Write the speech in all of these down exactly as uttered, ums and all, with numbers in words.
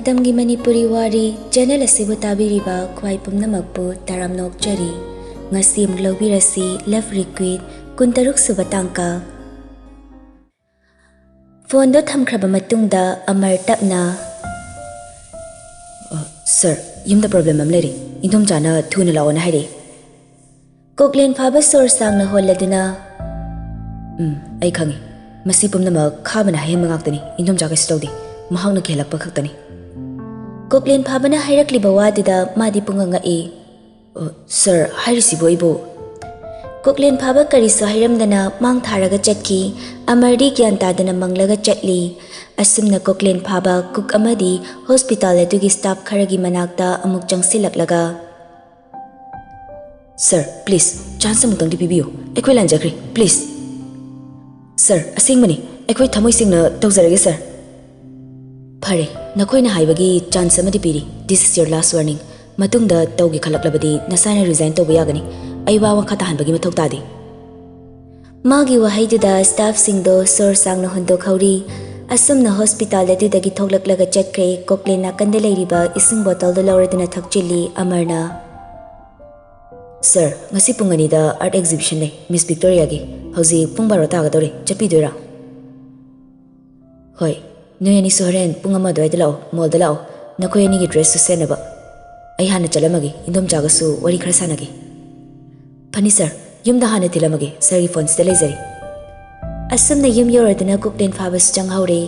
ꯃꯇꯝꯒꯤ ꯃꯅꯤꯄꯨꯔꯤ ꯋꯥꯔꯤ ꯆꯦꯅꯦꯜ ꯑꯁꯤꯕꯨ ꯇꯥꯕꯤꯔꯤꯕ ꯈ꯭ꯋꯥꯏ ꯄꯨꯝꯅꯃꯛꯄꯨ ꯇꯔꯥꯝꯅ ꯑꯣꯛꯆꯔꯤ꯫ ꯉꯁꯤ ꯑꯃꯨꯛ ꯂꯧꯕꯤꯔꯁꯤ Love Requiem ꯀꯨꯟꯇꯔꯨꯛ ꯁꯨꯕ ꯇꯥꯡꯀꯛ꯫ ꯐꯣꯟꯗꯣ ꯊꯝꯈ꯭ꯔꯕ ꯃꯇꯨꯡꯗ ꯑꯃꯔ ꯇꯞꯅ, "ꯑ, ꯁꯔ, ꯌꯨꯝꯗ ꯄ꯭ꯔꯣꯕ꯭ꯂꯦꯝ ꯑꯃ ꯂꯩꯔꯦ꯫ ꯏꯟꯗꯣꯝꯆꯥꯅ ꯊꯨꯅ ꯂꯥꯛꯑꯣꯅ ꯍꯥꯏꯔꯛꯑꯦ꯫" ꯀꯣꯛꯂꯦꯟ ꯐꯥꯕ ꯁꯣꯔ ꯁꯥꯡꯅ ꯍꯣꯜꯂꯗꯨꯅ, "ꯎꯝ, ꯑꯩ ꯈꯪꯉꯤ꯫ ꯃꯁꯤ ꯄꯨꯝꯅꯃꯛ ꯈꯥꯕꯅ ꯍꯥꯏꯍꯟꯕ ꯉꯥꯛꯇꯅꯤ꯫ ꯏꯟꯗꯣꯝꯆꯥ ꯀꯩꯁꯨ ꯇꯧꯗꯦ꯫ ꯃꯍꯥꯛꯅ ꯀꯤꯍꯜꯂꯛꯄ ꯈꯛꯇꯅꯤ꯫" ꯀꯣꯛꯂꯦꯟ ꯐꯥꯕꯅ ꯍꯥꯏꯔꯛꯂꯤꯕ ꯋꯥꯗꯨꯗ ꯃꯥꯗꯤ ꯄꯨꯡꯉꯛ ꯉꯛꯏ꯫ "ꯑ, ꯁꯔ, ꯍꯥꯏꯔꯤꯁꯤꯕꯨ ꯑꯩꯕꯨ?" ꯀꯣꯛꯂꯦꯟ ꯐꯥꯕ ꯀꯔꯤꯁꯨ ꯍꯥꯏꯔꯝꯗꯅ ꯃꯥꯡ ꯊꯥꯔꯒ ꯆꯠꯈꯤ꯫ ꯑꯃꯔꯗꯤ ꯒ꯭ꯌꯥꯟ ꯇꯥꯗꯅ ꯃꯪꯂꯒ ꯆꯠꯂꯤ꯫ ꯑꯁꯨꯝꯅ ꯀꯣꯛꯂꯦꯟ ꯐꯥꯕ ꯀꯨꯛ ꯑꯃꯗꯤ ꯍꯣꯁꯄꯤꯇꯥꯜ ꯑꯗꯨꯒꯤ ꯁ꯭ꯇꯥꯐ ꯈꯔꯒꯤ ꯃꯅꯥꯛꯇ ꯑꯃꯨꯛ ꯆꯪꯁꯤꯜꯂꯛꯂꯒ, "ꯁꯔ, ꯄ꯭ꯂꯤꯖ, ꯆꯥꯟꯁ ꯑꯃꯨꯛꯇꯪꯗꯤ ꯄꯤꯕꯤꯌꯨ꯫ ꯑꯩꯈꯣꯏ ꯂꯥꯟꯖꯈ꯭ꯔꯦ, ꯄ꯭ꯂꯤꯖ꯫" "ꯁꯔ, ꯑꯁꯦꯡꯕꯅꯤ, ꯑꯩꯈꯣꯏ ꯊꯃꯣꯏ ꯁꯦꯡꯅ ꯇꯧꯖꯔꯒꯦ, ꯁꯔ꯫" "ꯐꯔꯦ, ꯅꯈꯣꯏꯅ ꯍꯥꯏꯕꯒꯤ ꯆꯥꯟꯁ ꯑꯃꯗꯤ ꯄꯤꯔꯤ꯫ This is your last warning. ꯃꯇꯨꯡꯗ ꯇꯧꯒꯦ ꯈꯜꯂꯛꯂꯕꯗꯤ ꯅꯁꯥꯅ ꯔꯤꯖꯥꯏꯟ ꯇꯧꯕ ꯌꯥꯒꯅꯤ꯫ ꯑꯩ ꯋꯥ ꯃꯈꯥ ꯇꯥꯍꯟꯕꯒꯤ ꯃꯊꯧ ꯇꯥꯗꯦ꯫" ꯃꯥꯒꯤ ꯋꯥꯍꯩꯗꯨꯗ ꯁ꯭ꯇꯥꯐꯁꯤꯡꯗꯣ ꯁꯣꯔ ꯁꯥꯡꯅ ꯍꯣꯟꯗꯣꯛꯍꯧꯔꯤ꯫ ꯑꯁꯨꯝꯅ ꯍꯣꯁꯄꯤꯇꯥꯜ ꯑꯗꯨꯗꯒꯤ ꯊꯣꯛꯂꯛꯂꯒ ꯆꯠꯈ꯭ꯔꯦ꯫ ꯀꯣꯛꯂꯦꯟ ꯅꯥꯀꯟꯗ ꯂꯩꯔꯤꯕ ꯏꯁꯤꯡ ꯕꯣꯇꯜꯗꯣ ꯂꯧꯔꯗꯨꯅ ꯊꯛꯆꯤꯜꯂꯤ ꯑꯃꯔꯅ꯫ "ꯁꯔ, ꯉꯁꯤ ꯄꯨꯡ ꯑꯅꯤꯗ ꯑꯥꯔꯠ ꯑꯦꯛꯖꯤꯕꯤꯁꯟ ꯂꯩ, ꯃꯤꯁ ꯚꯤꯛꯇꯣꯔꯤꯌꯥꯒꯤ꯫ ꯍꯧꯖꯤꯛ ꯄꯨꯡ ꯕꯥꯔꯣ ꯇꯥꯒꯗꯧꯔꯦ, ꯆꯠꯄꯤꯗꯣꯏꯔꯥ?" "ꯍꯣꯏ, ꯅꯣꯏ ꯑꯅꯤꯁꯨ ꯍꯣꯔꯦꯟ ꯄꯨꯡ ꯑꯃ ꯑꯗꯨꯋꯥꯏꯗ ꯂꯥꯛꯑꯣ, ꯃꯣꯜꯗ ꯂꯥꯛꯑꯣ꯫ ꯅꯈꯣꯏ ꯑꯅꯤꯒꯤ ꯗ꯭ꯔꯦꯁꯁꯨ ꯁꯦꯠꯅꯕ꯫ ꯑꯩ ꯍꯥꯟꯅ ꯆꯠꯂꯝꯃꯒꯦ, ꯏꯟꯗꯣꯝꯆꯥꯒꯁꯨ ꯋꯥꯔꯤ ꯈꯔ ꯁꯥꯟꯅꯒꯦ꯫" "ꯐꯅꯤ ꯁꯔ, ꯌꯨꯝꯗ ꯍꯥꯟꯅ ꯊꯤꯜꯂꯝꯃꯒꯦ, ꯁꯔꯒꯤ ꯐꯣꯟꯁꯤꯗ ꯂꯩꯖꯔꯦ꯫" ꯑꯁꯨꯝꯅ ꯌꯨꯝ ꯌꯧꯔꯗꯨꯅ ꯀꯣꯛꯂꯦꯟ ꯐꯥꯕꯁꯨ ꯆꯪꯍꯧꯔꯦ꯫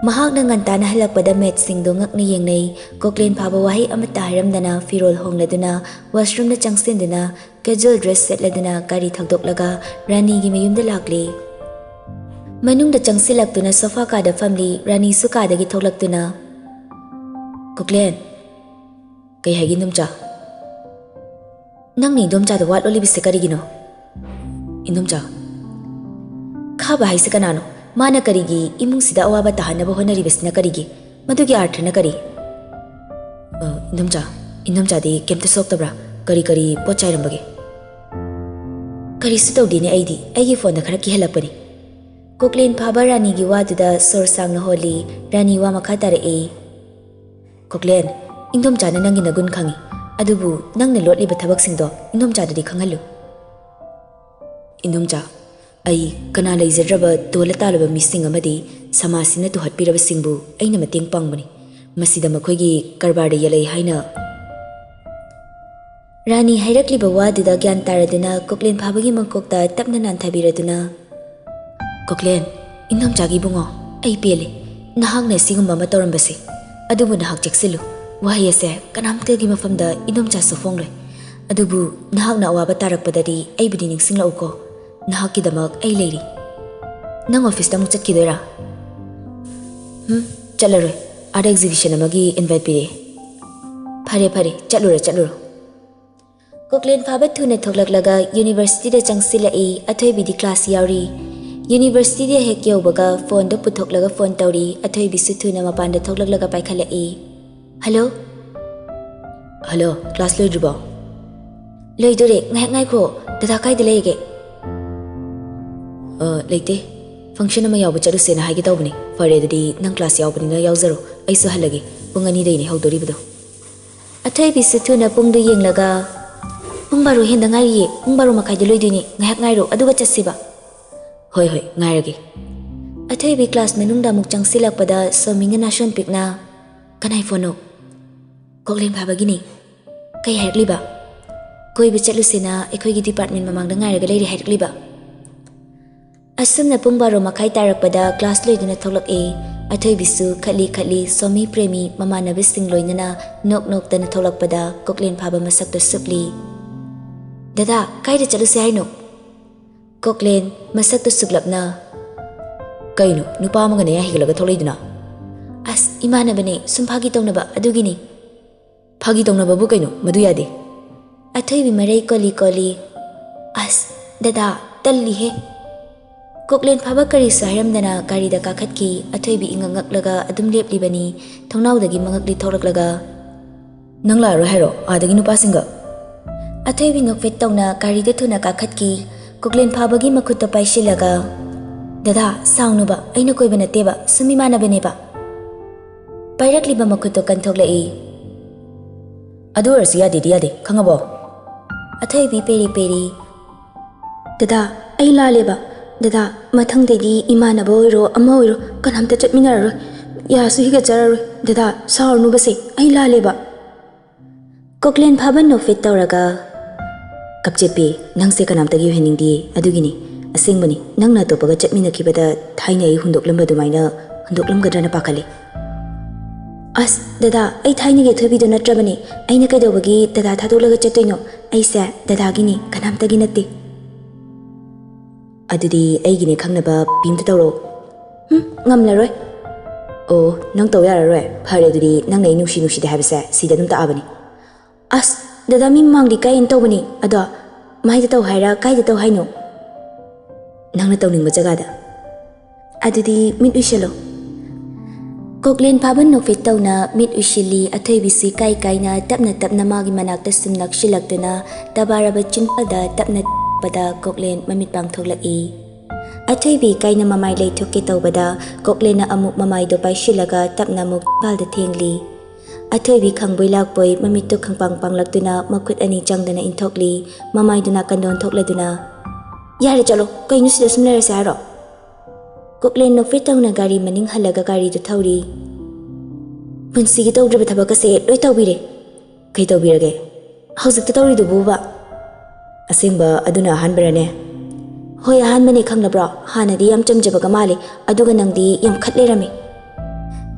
ꯃꯍꯥꯛꯅ ꯉꯟꯇꯥꯅ ꯍꯜꯂꯛꯄꯗ ꯃꯦꯠꯁꯤꯡꯗꯣ ꯉꯛꯅ ꯌꯦꯡꯅꯩ꯫ ꯀꯣꯛꯂꯦꯟ ꯐꯥꯕ ꯋꯥꯍꯩ ꯑꯃꯠꯇ ꯍꯥꯏꯔꯝꯗꯅ ꯐꯤꯔꯣꯜ ꯍꯣꯡꯂꯗꯨꯅ ꯋꯥꯁꯔꯨꯝꯗ ꯆꯪꯁꯤꯟꯗꯨꯅ ꯀꯦꯖꯨꯋꯦꯜ ꯗ꯭ꯔꯦꯁ ꯁꯦꯠꯂꯗꯨꯅ ꯒꯥꯔꯤ ꯊꯧꯗꯣꯛꯂꯒ ꯔꯥꯅꯤꯒꯤ ꯃꯌꯨꯝꯗ ꯂꯥꯛꯂꯦ꯫ ꯃꯅꯨꯡꯗ ꯆꯪꯁꯤꯜꯂꯛꯇꯨꯅ ꯁꯣꯐꯥ ꯀꯥꯗ ꯐꯝꯂꯤ꯫ ꯔꯥꯅꯤꯁꯨ ꯀꯥꯗꯒꯤ ꯊꯣꯛꯂꯛꯇꯨꯅ, "ꯀꯣꯛꯂꯦꯟ꯫" "ꯀꯩ ꯍꯥꯏꯒꯦ, ꯏꯟꯗꯣꯝꯆꯥ?" "ꯅꯪꯅ ꯏꯟꯗꯣꯝꯆꯥꯗ ꯋꯥ ꯂꯣꯠꯂꯤꯕꯁꯦ ꯀꯔꯤꯒꯤꯅꯣ?" "ꯏꯟꯗꯣꯝꯆꯥ, ꯈꯥꯕ ꯍꯥꯏꯁꯦ ꯀꯅꯥꯅꯣ? ꯃꯥꯅ ꯀꯔꯤꯒꯤ ꯏꯃꯨꯡꯁꯤꯗ ꯑꯋꯥꯕ ꯇꯥꯍꯟꯅꯕ ꯍꯣꯠꯅꯔꯤꯕꯁꯤꯅ ꯀꯔꯤꯒꯤ? ꯃꯗꯨꯒꯤ ꯑꯥꯔꯊꯅ ꯀꯔꯤ?" "ꯑ, ꯏꯟꯗꯣꯝꯆꯥ, ꯏꯟꯗꯣꯝꯆꯥꯗꯤ ꯀꯩꯝꯇ ꯁꯣꯛꯇꯕ꯭ꯔꯥ? ꯀꯔꯤ ꯀꯔꯤ ꯄꯣꯠ ꯆꯥꯏꯔꯝꯕꯒꯦ?" "ꯀꯔꯤꯁꯨ ꯇꯧꯗꯦꯅꯦ ꯑꯩꯗꯤ꯫ ꯑꯩꯒꯤ ꯐꯣꯟꯗ ꯈꯔ ꯀꯤꯍꯜꯂꯛꯄꯅꯤ꯫" ꯀꯣꯛꯂꯦꯟ ꯐꯥꯕ ꯔꯥꯅꯤꯒꯤ ꯋꯥꯗꯨꯗ ꯁꯣꯔ ꯁꯥꯡꯅ ꯍꯣꯜꯂꯤ꯫ ꯔꯥꯅꯤ ꯋꯥ ꯃꯈꯥ ꯇꯥꯔꯛꯏ꯫ ꯀꯣꯛꯂꯦꯟ, ꯏꯟꯗꯣꯝꯆꯥꯅ ꯅꯪꯒꯤ ꯅꯒꯨꯟ ꯈꯪꯏ, ꯑꯗꯨꯕꯨ ꯅꯪꯅ ꯂꯣꯠꯂꯤꯕ ꯊꯕꯛꯁꯤꯡꯗꯣ ꯏꯟꯗꯣꯝꯆꯥꯗꯗꯤ ꯈꯪꯍꯜꯂꯨ꯫ ꯏꯟꯗꯣꯝꯆꯥ, ꯑꯩ ꯀꯅꯥ ꯂꯩꯖꯗ꯭ꯔꯕ ꯇꯣꯜꯂ ꯇꯥꯜꯂꯕ ꯃꯤꯁꯤꯡ ꯑꯃꯗꯤ ꯁꯃꯥꯖꯁꯤꯅ ꯇꯨꯍꯠꯄꯤꯔꯕꯁꯤꯡꯕꯨ ꯑꯩꯅ ꯃꯇꯦꯡ ꯄꯥꯡꯕꯅꯤ꯫ ꯃꯁꯤꯗ ꯃꯈꯣꯏꯒꯤ ꯀꯔꯕꯥꯔꯗ ꯌꯦꯜꯂꯩ ꯍꯥꯏꯅ꯫ ꯔꯥꯅꯤ ꯍꯥꯏꯔꯛꯂꯤꯕ ꯋꯥꯗꯨꯗ ꯒ꯭ꯌꯥꯟ ꯇꯥꯔꯗꯨꯅ ꯀꯣꯛꯂꯦꯟ ꯐꯥꯕꯒꯤ ꯃꯀꯣꯛꯇ ꯇꯞꯅ ꯅꯥꯟꯊꯕꯤꯔꯗꯨꯅ, "ꯀꯣꯛꯂꯦꯟ, ꯏꯟꯗꯣꯝꯆꯥꯒꯤ ꯏꯕꯨꯡꯉꯣ, ꯑꯩ ꯄꯦꯜꯂꯦ ꯅꯍꯥꯛꯅ ꯑꯁꯤꯒꯨꯝꯕ ꯑꯃ ꯇꯧꯔꯝꯕꯁꯦ꯫ ꯑꯗꯨꯕꯨ ꯅꯍꯥꯛ ꯆꯦꯛꯁꯤꯜꯂꯨ, ꯋꯥꯍꯩ ꯑꯁꯦ ꯀꯅꯥꯝꯇꯒꯤ ꯃꯐꯝꯗ ꯏꯟꯗꯣꯝꯆꯥꯁꯨ ꯐꯣꯡꯂꯣꯏ꯫ ꯑꯗꯨꯕꯨ ꯅꯍꯥꯛꯅ ꯑꯋꯥꯕ ꯇꯥꯔꯛꯄꯗꯗꯤ ꯑꯩꯕꯨꯗꯤ ꯅꯤꯡꯁꯤꯡꯂꯛꯎꯀꯣ꯫ ꯅꯍꯥꯛꯀꯤꯗꯃꯛ ꯑꯩ ꯂꯩꯔꯤ꯫ ꯅꯪ ꯑꯣꯐꯤꯁꯇ ꯑꯃꯨꯛ ꯆꯠꯈꯤꯗꯣꯏꯔꯥ?" "ꯎꯝ, ꯆꯠꯂꯔꯣꯏ꯫ ꯑꯥꯔꯠ ꯑꯦꯛꯖꯤꯕꯤꯁꯟ ꯑꯃꯒꯤ ꯏꯟꯚꯥꯏꯠ ꯄꯤꯔꯛꯑꯦ꯫" "ꯐꯔꯦ, ꯐꯔꯦ, ꯆꯠꯂꯨꯔꯣ, ꯆꯠꯂꯨꯔꯣ꯫" ꯀꯣꯛꯂꯦꯟ ꯐꯥꯕ ꯊꯨꯅ ꯊꯣꯛꯂꯛꯂꯒ ꯌꯨꯅꯤꯚꯔꯁꯤꯇꯤꯗ ꯆꯪꯁꯤꯜꯂꯛꯏ꯫ ꯑꯊꯣꯏꯕꯤꯗꯤ ꯀ꯭ꯂꯥꯁ ꯌꯥꯎꯔꯤ꯫ ꯌꯨꯅꯤꯚꯔꯁꯤꯇꯤꯗ ꯍꯦꯛ ꯌꯧꯕꯒ ꯐꯣꯟꯗꯣ ꯄꯨꯊꯣꯛꯂꯒ ꯐꯣꯟ ꯇꯧꯔꯤ꯫ ꯑꯊꯣꯏꯕꯤꯁꯨ ꯊꯨꯅ ꯃꯄꯥꯟꯗ ꯊꯣꯛꯂꯛꯂꯒ ꯄꯥꯏꯈꯠꯂꯛꯏ꯫ "ꯍꯜꯂꯣ꯫" "ꯍꯜꯂꯣ, ꯀ꯭ꯂꯥꯁ ꯂꯣꯏꯗ꯭ꯔꯤꯕꯣ?" "ꯂꯣꯏꯗꯣꯔꯦ, ꯉꯥꯏꯍꯥꯛ ꯉꯥꯏꯈꯣ꯫ ꯗꯗꯥ ꯀꯥꯏꯗ ꯂꯩꯔꯒꯦ?" "ꯑ, ꯂꯩꯇꯦ꯫ ꯐꯪꯁꯟ ꯑꯃ ꯌꯥꯎꯕ ꯆꯠꯂꯨꯁꯦꯅ ꯍꯥꯏꯒꯦ ꯇꯧꯕꯅꯤ꯫ ꯐꯔꯦ, ꯑꯗꯨꯗꯤ ꯅꯪ ꯀ꯭ꯂꯥꯁ ꯌꯥꯎꯕꯅꯤꯅ ꯌꯥꯎꯖꯔꯣ꯫ ꯑꯩꯁꯨ ꯍꯜꯂꯒꯦ꯫ ꯄꯨꯡ ꯑꯅꯤꯗꯩꯅꯦ ꯍꯧꯗꯣꯔꯤꯕꯗꯣ꯫" ꯑꯊꯣꯏꯕꯤꯁꯨ ꯊꯨꯅ ꯄꯨꯡꯗꯨ ꯌꯦꯡꯂꯒ, "ꯄꯨꯡ ꯕꯥꯔꯣ ꯍꯦꯟꯗ ꯉꯥꯏꯔꯤꯌꯦ꯫ ꯄꯨꯡ ꯕꯥꯔꯣ ꯃꯈꯥꯏꯗ ꯂꯣꯏꯗꯣꯏꯅꯦ꯫ ꯉꯥꯏꯍꯥꯛ ꯉꯥꯏꯔꯣ, ꯑꯗꯨꯒ ꯆꯠꯁꯤꯕ꯫" "ꯍꯣꯏ, ꯍꯣꯏ, ꯉꯥꯏꯔꯒꯦ꯫" ꯑꯊꯣꯏꯕꯤ ꯀ꯭ꯂꯥꯁ ꯃꯅꯨꯡꯗ ꯑꯃꯨꯛ ꯆꯪꯁꯤꯜꯂꯛꯄꯗ ꯁꯣꯃꯤꯅ ꯅꯥꯁꯣꯟ ꯄꯤꯛꯅ, "ꯀꯅꯥꯏ ꯐꯣꯟꯅꯣ?" "ꯀꯣꯛꯂꯦꯟ ꯐꯥꯕꯒꯤꯅꯤ꯫" "ꯀꯩ ꯍꯥꯏꯔꯛꯂꯤꯕ?" "ꯀꯣꯏꯕ ꯆꯠꯂꯨꯁꯦꯅ ꯑꯩꯈꯣꯏꯒꯤ ꯗꯤꯄꯥꯔꯠꯃꯦꯟ ꯃꯃꯥꯡꯗ ꯉꯥꯏꯔꯒ ꯂꯩꯔꯦ ꯍꯥꯏꯔꯛꯂꯤꯕ꯫" ꯑꯁꯨꯝꯅ ꯄꯨꯡ ꯕꯥꯔꯣ ꯃꯈꯥꯏ ꯇꯥꯔꯛꯄꯗ ꯀ꯭ꯂꯥꯁ ꯂꯣꯏꯗꯨꯅ ꯊꯣꯛꯂꯛꯑꯦ꯫ ꯑꯊꯣꯏꯕꯤꯁꯨ ꯈꯠꯂꯤ ꯈꯠꯂꯤ ꯁꯣꯃꯤ ꯄ꯭ꯔꯦꯃꯤ ꯃꯃꯥꯟꯅꯕꯁꯤꯡ ꯂꯣꯏꯅꯅ ꯅꯣꯛ ꯅꯣꯛꯇꯅ ꯊꯣꯛꯂꯛꯄꯗ ꯀꯣꯛꯂꯦꯟ ꯐꯥꯕ ꯃꯁꯛꯇꯨ ꯁꯨꯞꯂꯤ꯫ "ꯗꯗꯥ, ꯀꯥꯏꯗ ꯆꯠꯂꯨꯁꯦ ꯍꯥꯏꯅꯣ?" ꯀꯣꯛꯂꯦꯟ ꯃꯁꯛꯇꯨ ꯁꯨꯛꯂꯞꯅ, "ꯀꯩꯅꯣ, ꯅꯨꯄꯥ ꯑꯃꯒ ꯅꯌꯥ ꯍꯤꯒꯠꯂꯒ ꯊꯣꯛꯂꯛꯏꯗꯨꯅ?" "ꯑꯁ, ꯏꯃꯥꯟꯅꯕꯅꯦ, ꯁꯨꯝ ꯐꯥꯒꯤ ꯇꯧꯅꯕ ꯑꯗꯨꯒꯤꯅꯤ꯫" "ꯐꯥꯒꯤ ꯇꯧꯅꯕꯕꯨ ꯀꯩꯅꯣ? ꯃꯗꯨ ꯌꯥꯗꯦ꯫" ꯑꯊꯣꯏꯕꯤ ꯃꯔꯩ ꯀꯣꯜꯂꯤ ꯀꯣꯜꯂꯤ꯫ "ꯑꯁ, ꯗꯗꯥ, ꯇꯜꯂꯤꯍꯦ꯫" ꯀꯣꯛꯂꯦꯟ ꯐꯥꯕ ꯀꯔꯤꯁꯨ ꯍꯥꯏꯔꯝꯗꯅ ꯒꯥꯔꯤꯗ ꯀꯥꯈꯠꯈꯤ꯫ ꯑꯊꯣꯏꯕꯤ ꯏꯉꯛ ꯉꯛꯂꯒ ꯑꯗꯨꯝ ꯂꯦꯞꯂꯤꯕꯅꯤ꯫ ꯊꯣꯡꯅꯥꯎꯗꯒꯤ ꯃꯉꯛꯂꯤ ꯊꯣꯛꯂꯛꯂꯒ, "ꯅꯪ ꯂꯥꯛꯑꯔꯣꯏ ꯍꯥꯏꯔꯣ, ꯑꯥꯗꯒꯤ ꯅꯨꯄꯥꯁꯤꯡꯒ?" ꯑꯊꯣꯏꯕꯤ ꯅꯣꯛꯐꯦꯠ ꯇꯧꯅ ꯒꯥꯔꯤꯗ ꯊꯨꯅ ꯀꯥꯈꯠꯈꯤ꯫ ꯀꯣꯛꯂꯦꯟ ꯐꯥꯕꯒꯤ ꯃꯈꯨꯠꯇ ꯄꯥꯏꯁꯤꯜꯂꯒ, "ꯗꯗꯥ, ꯁꯥꯎꯅꯨꯕ, ꯑꯩꯅ ꯀꯣꯏꯕ ꯅꯠꯇꯦꯕ, ꯁꯨꯝ ꯏꯃꯥꯟꯅꯕꯅꯦꯕ꯫" ꯄꯥꯏꯔꯛꯂꯤꯕ ꯃꯈꯨꯠꯇꯣ ꯀꯟꯊꯣꯛꯂꯛꯏ꯫ ꯑꯗꯨ ꯑꯣꯏꯔꯁꯨ ꯌꯥꯗꯦꯗꯤ ꯌꯥꯗꯦ, ꯈꯪꯉꯕꯣ? ꯑꯊꯣꯏꯕꯤ ꯄꯦꯔꯤ ꯄꯦꯔꯤ꯫ ꯗꯗꯥ, ꯑꯩ ꯂꯥꯜꯂꯦꯕ꯫ ꯗꯗꯥ, ꯃꯊꯪꯗꯩꯗꯤ ꯏꯃꯥꯟꯅꯕ ꯑꯣꯏꯔꯣ ꯑꯃ ꯑꯣꯏꯔꯣ ꯀꯅꯥꯝꯇ ꯆꯠꯃꯤꯟꯅꯔꯔꯣꯏ꯫ ꯌꯥꯁꯨ ꯍꯤꯒꯠꯆꯔꯔꯣꯏ꯫ ꯗꯗꯥ, ꯁꯥꯎꯔꯅꯨꯕꯁꯦ, ꯑꯩ ꯂꯥꯜꯂꯦꯕ꯫ ꯀꯣꯛꯂꯦꯟ ꯐꯥꯕ ꯅꯣꯛꯐꯦꯠ ꯇꯧꯔꯒ, "ꯀꯞꯆꯦꯠꯄꯤ, ꯅꯪꯁꯦ ꯀꯅꯥꯝꯇꯒꯤ ꯑꯣꯏꯍꯟꯅꯤꯡꯗꯤꯌꯦ, ꯑꯗꯨꯒꯤꯅꯤ꯫ ꯑꯁꯦꯡꯕꯅꯤ, ꯅꯪꯅ ꯑꯇꯣꯞꯄꯒ ꯆꯠꯃꯤꯟꯅꯈꯤꯕꯗ ꯊꯥꯏꯅ ꯑꯩ ꯍꯨꯟꯗꯣꯛꯂꯝꯕ ꯑꯗꯨꯃꯥꯏꯅ ꯍꯨꯟꯗꯣꯛꯂꯝꯒꯗ꯭ꯔꯅ ꯄꯥꯈꯠꯂꯤ꯫" "ꯑꯁ, ꯗꯗꯥ, ꯑꯩ ꯊꯥꯏꯅꯒꯤ ꯑꯊꯣꯏꯕꯤꯗꯣ ꯅꯠꯇ꯭ꯔꯕꯅꯦ꯫ ꯑꯩꯅ ꯀꯩꯗꯧꯕꯒꯤ ꯗꯗꯥ ꯊꯥꯗꯣꯛꯂꯒ ꯆꯠꯇꯣꯏꯅꯣ? ꯑꯩꯁꯦ ꯗꯗꯥꯒꯤꯅꯤ, ꯀꯅꯥꯝꯇꯒꯤ ꯅꯠꯇꯦ꯫" "ꯑꯗꯨꯗꯤ ꯑꯩꯒꯤꯅꯦ ꯈꯪꯅꯕ ꯄꯤ ꯑꯝꯇ ꯇꯧꯔꯛꯑꯣ꯫" "ꯍꯨꯝ, ꯉꯝꯂꯔꯣꯏ꯫" "ꯑꯣ, ꯅꯪ ꯇꯧ ꯌꯥꯔꯔꯣꯏ? ꯐꯔꯦ, ꯑꯗꯨꯗꯤ ꯅꯪꯅ ꯑꯩ ꯅꯨꯡꯁꯤ ꯅꯨꯡꯁꯤꯗꯦ ꯍꯥꯏꯕꯁꯦ ꯁꯤꯗ ꯑꯗꯨꯝ ꯇꯥꯛꯑꯕꯅꯤ꯫" "ꯑꯁ, ꯗꯗꯥ, ꯃꯤ ꯃꯃꯥꯡꯗ ꯏꯀꯥꯏꯌꯦꯅ ꯇꯧꯕꯅꯤ꯫ ꯑꯗꯣ ꯃꯥꯏꯗ ꯇꯧ ꯍꯥꯏꯔ ꯀꯥꯏꯗ ꯇꯧ ꯍꯥꯏꯅꯣ?" "ꯅꯪꯅ ꯇꯧꯅꯤꯡꯕ ꯖꯒꯥꯗ꯫" "ꯑꯗꯨꯗꯤ ꯃꯤꯠ ꯎꯏꯁꯜꯂꯣ꯫" ꯀꯣꯛꯂꯦꯟ ꯐꯥꯕ ꯅꯣꯛꯐꯦꯠ ꯇꯧꯅ ꯃꯤꯠ ꯎꯏꯁꯤꯜꯂꯤ꯫ ꯑꯊꯣꯏꯕꯤꯁꯨ ꯏꯀꯥꯏ ꯀꯥꯏꯅ ꯇꯞꯅ ꯇꯞꯅ ꯃꯥꯒꯤ ꯃꯅꯥꯛꯇ ꯁꯨꯝ ꯅꯛꯁꯤꯜꯂꯛꯇꯨꯅ ꯇꯕꯥꯔꯕ ꯆꯤꯟꯕꯥꯜꯗ ꯇꯞꯅ ꯇꯞꯄꯗ ꯀꯣꯛꯂꯦꯟ ꯃꯃꯤꯠ ꯄꯥꯡꯊꯣꯛꯂꯛꯏ꯫ ꯑꯊꯣꯏꯕꯤ ꯏꯀꯥꯏꯅ ꯃꯃꯥꯏ ꯂꯩꯊꯣꯛꯀꯦ ꯇꯧꯕꯗ ꯀꯣꯛꯂꯦꯟꯅ ꯑꯃꯨꯛ ꯃꯃꯥꯏꯗꯣ ꯄꯥꯏꯁꯤꯜꯂꯒ ꯇꯞꯅ ꯑꯃꯨꯛ ꯆꯤꯟꯕꯥꯜꯗ ꯊꯦꯡꯂꯤ꯫ ꯑꯊꯣꯏꯕꯤ ꯈꯪꯕꯣꯏ ꯂꯥꯛꯄꯣꯏ ꯃꯃꯤꯠꯇꯨ ꯈꯪꯄꯥꯡ ꯄꯥꯡꯂꯛꯇꯨꯅ ꯃꯈꯨꯠ ꯑꯅꯤ ꯆꯪꯗꯅ ꯏꯟꯊꯣꯛꯂꯤ꯫ ꯃꯃꯥꯏꯗꯨ ꯅꯥꯀꯟꯗ ꯑꯣꯟꯊꯣꯛꯂꯗꯨꯅ, "ꯌꯥꯔꯦ, ꯆꯠꯂꯣ꯫ ꯀꯩꯅꯣ, ꯁꯤꯗ ꯁꯨꯝ ꯂꯩꯔꯁꯦ ꯍꯥꯏꯔꯣ?" ꯀꯣꯛꯂꯦꯟ ꯅꯣꯛꯐꯦꯠ ꯇꯧꯅ ꯒꯥꯔꯤ ꯃꯅꯤꯡ ꯍꯜꯂꯒ ꯒꯥꯔꯤꯗꯨ ꯊꯧꯔꯤ꯫ "ꯄꯨꯟꯁꯤꯒꯤ ꯇꯧꯗ꯭ꯔꯤꯕ ꯊꯕꯛ ꯑꯁꯦ ꯂꯣꯏ ꯇꯧꯕꯤꯔꯦ꯫" "ꯀꯩ ꯇꯧꯕꯤꯔꯒꯦ?" "ꯍꯧꯖꯤꯛꯇ ꯇꯧꯔꯤꯗꯨꯕꯨꯕ?" "ꯑꯁꯦꯡꯕ ꯑꯗꯨꯅ ꯑꯍꯥꯟꯕꯔꯅꯦ?" "ꯍꯣꯏ, ꯑꯍꯥꯟꯕꯅꯦ꯫ ꯈꯪꯂꯕ꯭ꯔꯣ? ꯍꯥꯟꯅꯗꯤ ꯌꯥꯝ ꯆꯝꯖꯕꯒ ꯃꯥꯜꯂꯤ, ꯑꯗꯨꯒ ꯅꯪꯗꯤ ꯌꯥꯝ ꯈꯠ ꯂꯩꯔꯝꯃꯤ꯫"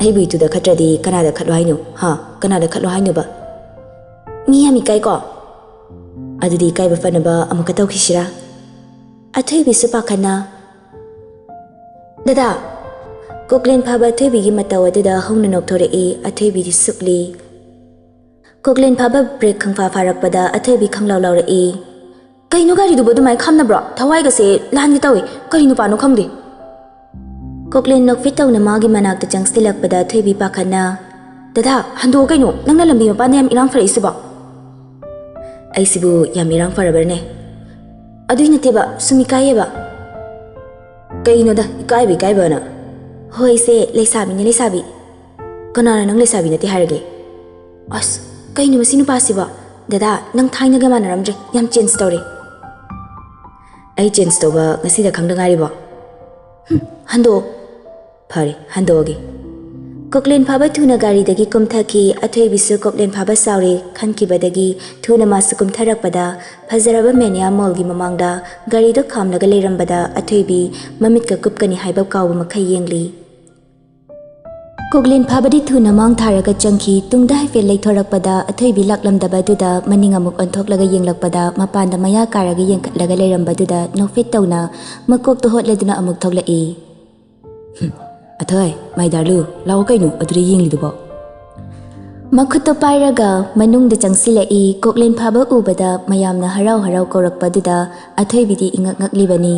"ꯑꯩꯕꯨ ꯏꯇꯨꯗ ꯈꯠꯇ꯭ꯔꯗꯤ ꯀꯅꯥꯗ ꯈꯠꯂꯣ ꯍꯥꯏꯅꯣ? ꯍꯥ? ꯀꯅꯥꯗ ꯈꯠꯂꯣ ꯍꯥꯏꯅꯣꯕ?" "ꯃꯤ ꯌꯥꯝ ꯏꯀꯥꯏꯀꯣ?" "ꯑꯗꯨꯗꯤ ꯏꯀꯥꯏꯕ ꯐꯅꯕ ꯑꯃꯨꯛꯀ ꯇꯧꯈꯤꯁꯤꯔꯥ?" ꯑꯊꯣꯏꯕꯤꯁꯨ ꯄꯥꯈꯠꯅ, "ꯗꯗꯥ!" ꯀꯣꯛꯂꯦꯟ ꯐꯥꯕ ꯑꯊꯣꯏꯕꯤꯒꯤ ꯃꯇꯧ ꯑꯗꯨꯗ ꯍꯧꯅ ꯅꯣꯛꯊꯣꯔꯛꯏ꯫ ꯑꯊꯣꯏꯕꯤꯗꯤ ꯁꯨꯛꯂꯤ꯫ ꯀꯣꯛꯂꯦꯟ ꯐꯥꯕ ꯕ꯭ꯔꯦꯛ ꯈꯪꯐꯥ ꯐꯥꯔꯛꯄꯗ ꯑꯊꯣꯏꯕꯤ ꯈꯪꯂꯥꯎ ꯂꯥꯎꯔꯛꯏ꯫ "ꯀꯩꯅꯣ ꯒꯥꯔꯤꯗꯨꯕꯨ ꯑꯗꯨꯃꯥꯏꯅ ꯈꯥꯝꯅꯕ꯭ꯔꯣ? ꯊꯋꯥꯏꯒꯁꯦ ꯂꯥꯟꯒꯦ ꯇꯧꯏ꯫ ꯀꯔꯤ ꯅꯨꯄꯥꯅꯣ ꯈꯪꯗꯦ꯫" ꯀꯣꯛꯂꯦꯟ ꯅꯣꯛꯐꯦꯠ ꯇꯧꯅ ꯃꯥꯒꯤ ꯃꯅꯥꯛꯇ ꯆꯪꯁꯤꯜꯂꯛꯄꯗ ꯊꯣꯏꯕꯤ ꯄꯥꯈꯠꯅ, "ꯗꯗꯥ, ꯍꯟꯗꯣꯛꯑꯣ ꯀꯩꯅꯣ, ꯅꯪꯅ ꯂꯝꯕꯤ ꯃꯄꯥꯟꯗ ꯌꯥꯝ ꯏꯔꯥꯡ ꯐꯔꯛꯏꯁꯤꯕꯣ?" "ꯑꯩꯁꯤꯕꯨ ꯌꯥꯝ ꯏꯔꯥꯡ ꯐꯔꯕ꯭ꯔꯅꯦ?" "ꯑꯗꯨꯏ ꯅꯠꯇꯦꯕ, ꯁꯨꯝ ꯏꯀꯥꯏꯌꯦꯕ꯫" "ꯀꯩꯅꯣꯗ, ꯏꯀꯥꯏꯕ ꯏꯀꯥꯏꯕꯅ?" "ꯍꯣꯏ ꯏꯆꯦ, ꯂꯩꯁꯥꯕꯤꯅꯦ ꯂꯩꯁꯥꯕꯤ꯫" ꯀꯅꯥꯅ ꯅꯪ ꯂꯩꯁꯥꯕꯤ ꯅꯠꯇꯦ ꯍꯥꯏꯔꯒꯦ? ꯑꯁ, ꯀꯩꯅꯣ ꯃꯁꯤ ꯅꯨꯄꯥꯁꯤꯕꯣ? ꯗꯗꯥ, ꯅꯪ ꯊꯥꯏꯅꯒ ꯃꯥꯟꯅꯔꯝꯗ꯭ꯔꯦ, ꯌꯥꯝ ꯆꯦꯟꯖ ꯇꯧꯔꯦ꯫ ꯑꯩ ꯆꯦꯟꯖ ꯇꯧꯕ ꯉꯁꯤꯗ ꯈꯪꯗ ꯉꯥꯏꯔꯤꯕꯣ? ꯍꯨꯝ, ꯍꯟꯗꯣꯛꯑꯣ꯫ ꯐꯔꯦ, ꯍꯟꯗꯣꯛꯑꯒꯦ꯫ ꯀꯣꯛꯂꯦꯟ ꯐꯥꯕ ꯊꯨꯅ ꯒꯥꯔꯤꯗꯒꯤ ꯀꯨꯝꯊꯈꯤ꯫ ꯑꯊꯣꯏꯕꯤꯁꯨ ꯀꯣꯛꯂꯦꯟ ꯐꯥꯕ ꯆꯥꯎꯔꯦ ꯈꯟꯈꯤꯕꯗꯒꯤ ꯊꯨꯅ ꯃꯥꯁꯨ ꯀꯨꯝꯊꯔꯛꯄꯗ, ꯐꯖꯔꯕ ꯃꯦꯅꯤꯌꯥ ꯃꯣꯜꯒꯤ ꯃꯃꯥꯡꯗ ꯒꯥꯔꯤꯗꯨ ꯈꯥꯝꯂꯒ ꯂꯩꯔꯝꯕꯗ ꯑꯊꯣꯏꯕꯤ ꯃꯃꯤꯠꯀ ꯀꯨꯞꯀꯅꯤ ꯍꯥꯏꯕ ꯀꯥꯎꯕ ꯃꯈꯩ ꯌꯦꯡꯂꯤ꯫ ꯀꯣꯛꯂꯦꯟ ꯐꯥꯕꯗꯤ ꯊꯨꯅ ꯃꯥꯡ ꯊꯥꯔꯒ ꯆꯪꯈꯤ꯫ ꯇꯨꯡꯗ ꯍꯥꯏꯐꯦꯠ ꯂꯩꯊꯣꯔꯛꯄꯗ ꯑꯊꯣꯏꯕꯤ ꯂꯥꯛꯂꯝꯗꯕꯗꯨꯗ ꯃꯅꯤꯡ ꯑꯃꯨꯛ ꯑꯣꯟꯊꯣꯛꯂꯒ ꯌꯦꯡꯂꯛꯄꯗ ꯃꯄꯥꯟꯗ ꯃꯌꯥ ꯀꯥꯔꯒ ꯌꯦꯡꯈꯠꯂꯒ ꯂꯩꯔꯝꯕꯗꯨꯗ ꯅꯣꯛꯐꯦꯠ ꯇꯧꯅ ꯃꯀꯣꯛꯇꯨ ꯍꯣꯠꯂꯗꯨꯅ ꯑꯃꯨꯛ ꯊꯣꯛꯂꯛꯏ꯫ "ꯍꯨꯝ, ꯑꯊꯣꯏ, ꯃꯥꯏ ꯗꯥꯔꯂꯨ, ꯂꯥꯛꯑꯣ ꯀꯩꯅꯣ, ꯑꯗꯨꯗ ꯌꯦꯡꯂꯤꯗꯨꯕꯣ?" ꯃꯈꯨꯠꯇꯣ ꯄꯥꯏꯔꯒ ꯃꯅꯨꯡꯗ ꯆꯪꯁꯤꯜꯂꯛꯏ꯫ ꯀꯣꯛꯂꯦꯟ ꯐꯥꯕ ꯎꯕꯗ ꯃꯌꯥꯝꯅ ꯍꯔꯥꯎ ꯍꯔꯥꯎ ꯀꯧꯔꯛꯄꯗꯨꯗ ꯑꯊꯣꯏꯕꯤꯗꯤ ꯏꯉꯛ ꯉꯛꯂꯤꯕꯅꯤ꯫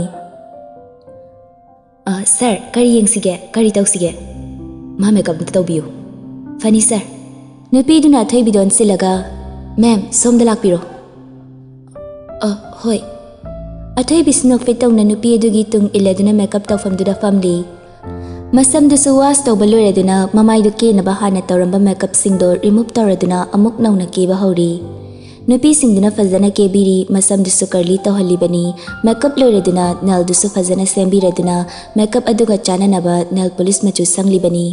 "ꯑ, ꯁꯥꯔ, ꯀꯔꯤ ꯌꯦꯡꯁꯤꯒꯦ? ꯀꯔꯤ ꯇꯧꯁꯤꯒꯦ?" "ꯃꯥ ꯃꯦꯀꯞ ꯑꯝꯇ ꯇꯧꯕꯤꯌꯨ꯫" "ꯐꯅꯤ, ꯁꯥꯔ꯫" ꯅꯨꯄꯤꯗꯨꯅ ꯑꯊꯣꯏꯕꯤꯗ ꯑꯣꯟꯁꯤꯜꯂꯒ, "ꯃꯦꯝ, ꯁꯣꯝꯗ ꯂꯥꯛꯄꯤꯔꯣ꯫" "ꯑ, ꯍꯣꯏ꯫" ꯑꯊꯣꯏꯕꯤꯁꯨ ꯅꯣꯛꯐꯦꯠ ꯇꯧꯅ ꯅꯨꯄꯤ ꯑꯗꯨꯒꯤ ꯇꯨꯡ ꯏꯜꯂꯗꯨꯅ ꯃꯦꯀꯞ ꯇꯧꯐꯝꯗꯨꯗ ꯐꯝꯂꯤ꯫ ꯃꯁꯝꯗꯨꯁꯨ ꯋꯥꯁ ꯇꯧꯕ ꯂꯣꯏꯔꯗꯨꯅ ꯃꯃꯥꯏꯗꯨ ꯀꯦꯅꯕ ꯍꯥꯟꯅ ꯇꯧꯔꯝꯕ ꯃꯦꯀꯞꯁꯤꯡꯗꯣ ꯔꯤꯃꯨꯚ ꯇꯧꯔꯗꯨꯅ ꯑꯃꯨꯛ ꯅꯧꯅ ꯀꯦꯕ ꯍꯧꯔꯤ꯫ ꯅꯨꯄꯤꯁꯤꯡꯗꯨꯅ ꯐꯖꯅ ꯀꯦꯕꯤꯔꯤ, ꯃꯁꯝꯗꯨꯁꯨ ꯀꯔꯂꯤ ꯇꯧꯍꯜꯂꯤꯕꯅꯤ꯫ ꯃꯦꯀꯞ ꯂꯣꯏꯔꯗꯨꯅ ꯅꯦꯜꯗꯨꯁꯨ ꯐꯖꯅ ꯁꯦꯝꯕꯤꯔꯗꯨꯅ ꯃꯦꯀꯞ ꯑꯗꯨꯒ ꯆꯥꯟꯅꯅꯕ ꯅꯦꯜ ꯄꯣꯂꯤꯁ ꯃꯆꯨ ꯁꯪꯂꯤꯕꯅꯤ꯫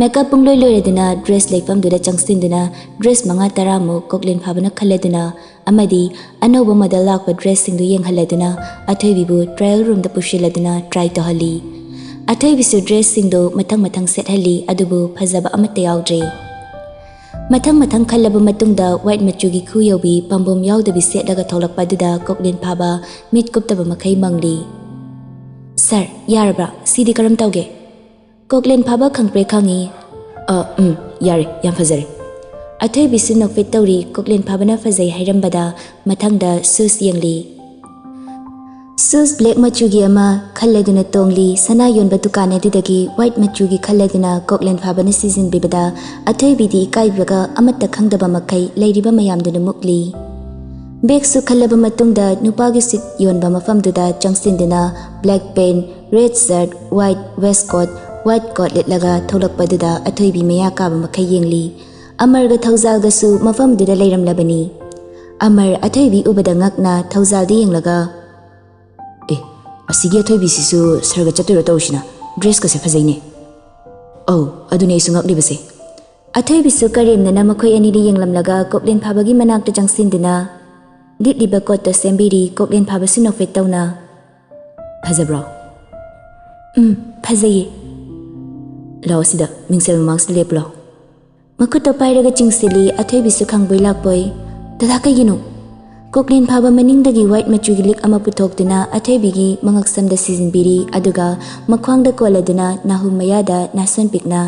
ꯃꯦꯀꯞ ꯄꯨꯡꯂꯣꯏ ꯂꯣꯏꯔꯗꯨꯅ ꯗ꯭ꯔꯦꯁ ꯂꯩꯐꯝꯗꯨꯗ ꯆꯪꯁꯤꯟꯗꯨꯅ ꯗ꯭ꯔꯦꯁ ꯃꯉꯥ ꯇꯔꯥꯃꯨꯛ ꯀꯣꯛꯂꯦꯟ ꯐꯥꯕꯅ ꯈꯜꯂꯗꯨꯅ ꯑꯃꯗꯤ ꯑꯅꯧꯕ ꯃꯣꯗꯦꯜ ꯂꯥꯛꯄ ꯗ꯭ꯔꯦꯁꯁꯤꯡꯗꯨ ꯌꯦꯡꯍꯜꯂꯗꯨꯅ ꯑꯊꯣꯏꯕꯤꯕꯨ ꯇ꯭ꯔꯥꯌꯦꯜ ꯔꯨꯝꯗ ꯄꯨꯁꯤꯜꯂꯗꯨꯅ ꯇ꯭ꯔꯥꯏ ꯇꯧꯍꯜꯂꯤ꯫ ꯑꯊꯣꯏꯕꯤꯁꯨ ꯗ꯭ꯔꯦꯁꯁꯤꯡꯗꯨ ꯃꯊꯪ ꯃꯊꯪ ꯁꯦꯠꯍꯜꯂꯤ, ꯑꯗꯨꯕꯨ ꯐꯖꯕ ꯑꯃꯠꯇ ꯌꯥꯎꯗ꯭ꯔꯦ꯫ ꯃꯊꯪ ꯃꯊꯪ ꯈꯜꯂꯕ ꯃꯇꯨꯡꯗ ꯋꯥꯏꯠ ꯃꯆꯨꯒꯤ ꯈꯨ ꯌꯧꯕꯤ ꯄꯥꯝꯕꯣꯝ ꯌꯥꯎꯗꯕꯤ ꯁꯦꯠꯂꯒ ꯊꯣꯛꯂꯛꯄ ꯑꯗꯨꯗ ꯀꯣꯛꯂꯦꯟ ꯐꯥꯕ ꯃꯤꯠ ꯀꯨꯞꯇꯕ ꯃꯈꯩ ꯃꯪꯂꯤ꯫ "ꯁꯥꯔ, ꯌꯥꯔꯕ꯭ꯔꯥ? ꯁꯤꯗꯤ ꯀꯔꯝ ꯇꯧꯒꯦ?" ꯀꯣꯛꯂꯦꯟ ꯐꯥꯕ ꯈꯪꯄ꯭ꯔꯦꯛ ꯈꯪꯉꯤ꯫ "ꯑ, ꯎꯝ, ꯌꯥꯔꯦ, ꯌꯥꯝ ꯐꯖꯔꯦ꯫" ꯑꯊꯣꯏꯕꯤꯁꯨ ꯅꯣꯛꯐꯦꯠ ꯇꯧꯔꯤ꯫ ꯀꯣꯛꯂꯦꯟ ꯐꯥꯕꯅ ꯐꯖꯩ ꯍꯥꯏꯔꯝꯕꯗ ꯃꯊꯪꯗ ꯁꯨꯁ ꯌꯦꯡꯂꯤ꯫ ꯁꯨꯁ ꯕ꯭ꯂꯦꯛ ꯃꯆꯨꯒꯤ ꯑꯃ ꯈꯜꯂꯗꯨꯅ ꯇꯣꯡꯂꯤ꯫ ꯁꯅꯥ ꯌꯣꯟꯕ ꯗꯨꯀꯥꯟ ꯑꯗꯨꯗꯒꯤ ꯋꯥꯏꯠ ꯃꯆꯨꯒꯤ ꯈꯜꯂꯗꯨꯅ ꯀꯣꯛꯂꯦꯟ ꯐꯥꯕꯅ ꯁꯤꯖꯤꯟꯕꯤꯕꯗ ꯑꯊꯣꯏꯕꯤꯗꯤ ꯏꯀꯥꯏꯕꯒ ꯑꯃꯠꯇ ꯈꯪꯗꯕ ꯃꯈꯩ ꯂꯩꯔꯤꯕ ꯃꯌꯥꯝꯗꯨꯅ ꯃꯨꯛꯂꯤ꯫ ꯕꯦꯒꯁꯨ ꯈꯜꯂꯕ ꯃꯇꯨꯡꯗ ꯅꯨꯄꯥꯒꯤ ꯁꯤꯠ ꯌꯣꯟꯕ ꯃꯐꯝꯗꯨꯗ ꯆꯪꯁꯤꯟꯗꯨꯅ ꯕ꯭ꯂꯦꯛ ꯄꯦꯟ, ꯔꯦꯗ ꯁꯔꯠ, ꯋꯥꯏꯠ ꯋꯦꯁꯀꯣꯠ, ꯋꯥꯏꯠ ꯀꯣꯠ ꯂꯤꯠꯂꯒ ꯊꯣꯛꯂꯛꯄꯗꯨꯗ ꯑꯊꯣꯏꯕꯤ ꯃꯌꯥ ꯀꯥꯕ ꯃꯈꯩ ꯌꯦꯡꯂꯤ꯫ ꯑꯃꯔꯒ ꯊꯧꯖꯥꯜꯒꯁꯨ ꯃꯐꯝꯗꯨꯗ ꯂꯩꯔꯝꯂꯕꯅꯤ꯫ ꯑꯃꯔ ꯑꯊꯣꯏꯕꯤ ꯎꯕꯗ ꯉꯛꯅ ꯊꯧꯖꯥꯜꯗ ꯌꯦꯡꯂꯒ, "ꯑꯦ, ꯑꯁꯤꯒꯤ ꯑꯊꯣꯏꯕꯤꯁꯤꯁꯨ ꯁꯔꯒ ꯆꯠꯇꯣꯏꯔꯣ ꯇꯧꯔꯤꯁꯤꯅ? ꯗ꯭ꯔꯦꯁꯀꯁꯦ ꯐꯖꯩꯅꯦ꯫" "ꯑꯧ, ꯑꯗꯨꯅꯦ ꯑꯩꯁꯨ ꯉꯛꯂꯤꯕꯁꯦ꯫" ꯑꯊꯣꯏꯕꯤꯁꯨ ꯀꯔꯦꯝꯅꯅ ꯃꯈꯣꯏ ꯑꯅꯤꯗ ꯌꯦꯡꯂꯝꯂꯒ ꯀꯣꯛꯂꯦꯟ ꯐꯥꯕꯒꯤ ꯃꯅꯥꯛꯇ ꯆꯪꯁꯤꯟꯗꯨꯅ ꯂꯤꯠꯂꯤꯕ ꯀꯣꯠꯇꯣ ꯁꯦꯝꯕꯤꯔꯤ꯫ ꯀꯣꯛꯂꯦꯟ ꯐꯥꯕꯁꯨ ꯅꯣꯛꯐꯦꯠ ꯇꯧꯅ, "ꯐꯖꯕ꯭ꯔꯣ?" "ꯎꯝ, ꯐꯖꯩꯌꯦ꯫" "ꯂꯥꯛꯑꯣ, ꯁꯤꯗ ꯃꯤꯡꯁꯦꯜ ꯃꯃꯥꯡꯁꯤꯗ ꯂꯦꯞꯄꯨ ꯂꯥꯛꯑꯣ꯫" ꯃꯈꯨꯠꯇꯣ ꯄꯥꯏꯔꯒ ꯆꯤꯡꯁꯤꯜꯂꯤ꯫ ꯑꯊꯣꯏꯕꯤꯁꯨ ꯈꯪꯕꯣꯏ ꯂꯥꯛꯄꯣꯏ꯫ "ꯗꯗꯥ, ꯀꯩꯒꯤꯅꯣ?" ꯀꯣꯛꯂꯦꯟ ꯐꯥꯕ ꯃꯅꯤꯡꯗꯒꯤ ꯋꯥꯏꯠ ꯃꯆꯨꯒꯤ ꯂꯤꯛ ꯑꯃ ꯄꯨꯊꯣꯛꯇꯨꯅ ꯑꯊꯣꯏꯕꯤꯒꯤ ꯃꯉꯛꯁꯝꯗ ꯁꯤꯖꯤꯟꯕꯤꯔꯤ, ꯑꯗꯨꯒ ꯃꯈ꯭ꯋꯥꯡꯗ ꯀꯣꯜꯂꯗꯨꯅ ꯅꯥꯍꯨꯝ ꯃꯌꯥꯗ ꯅꯥꯁꯣꯟ ꯄꯤꯛꯅ,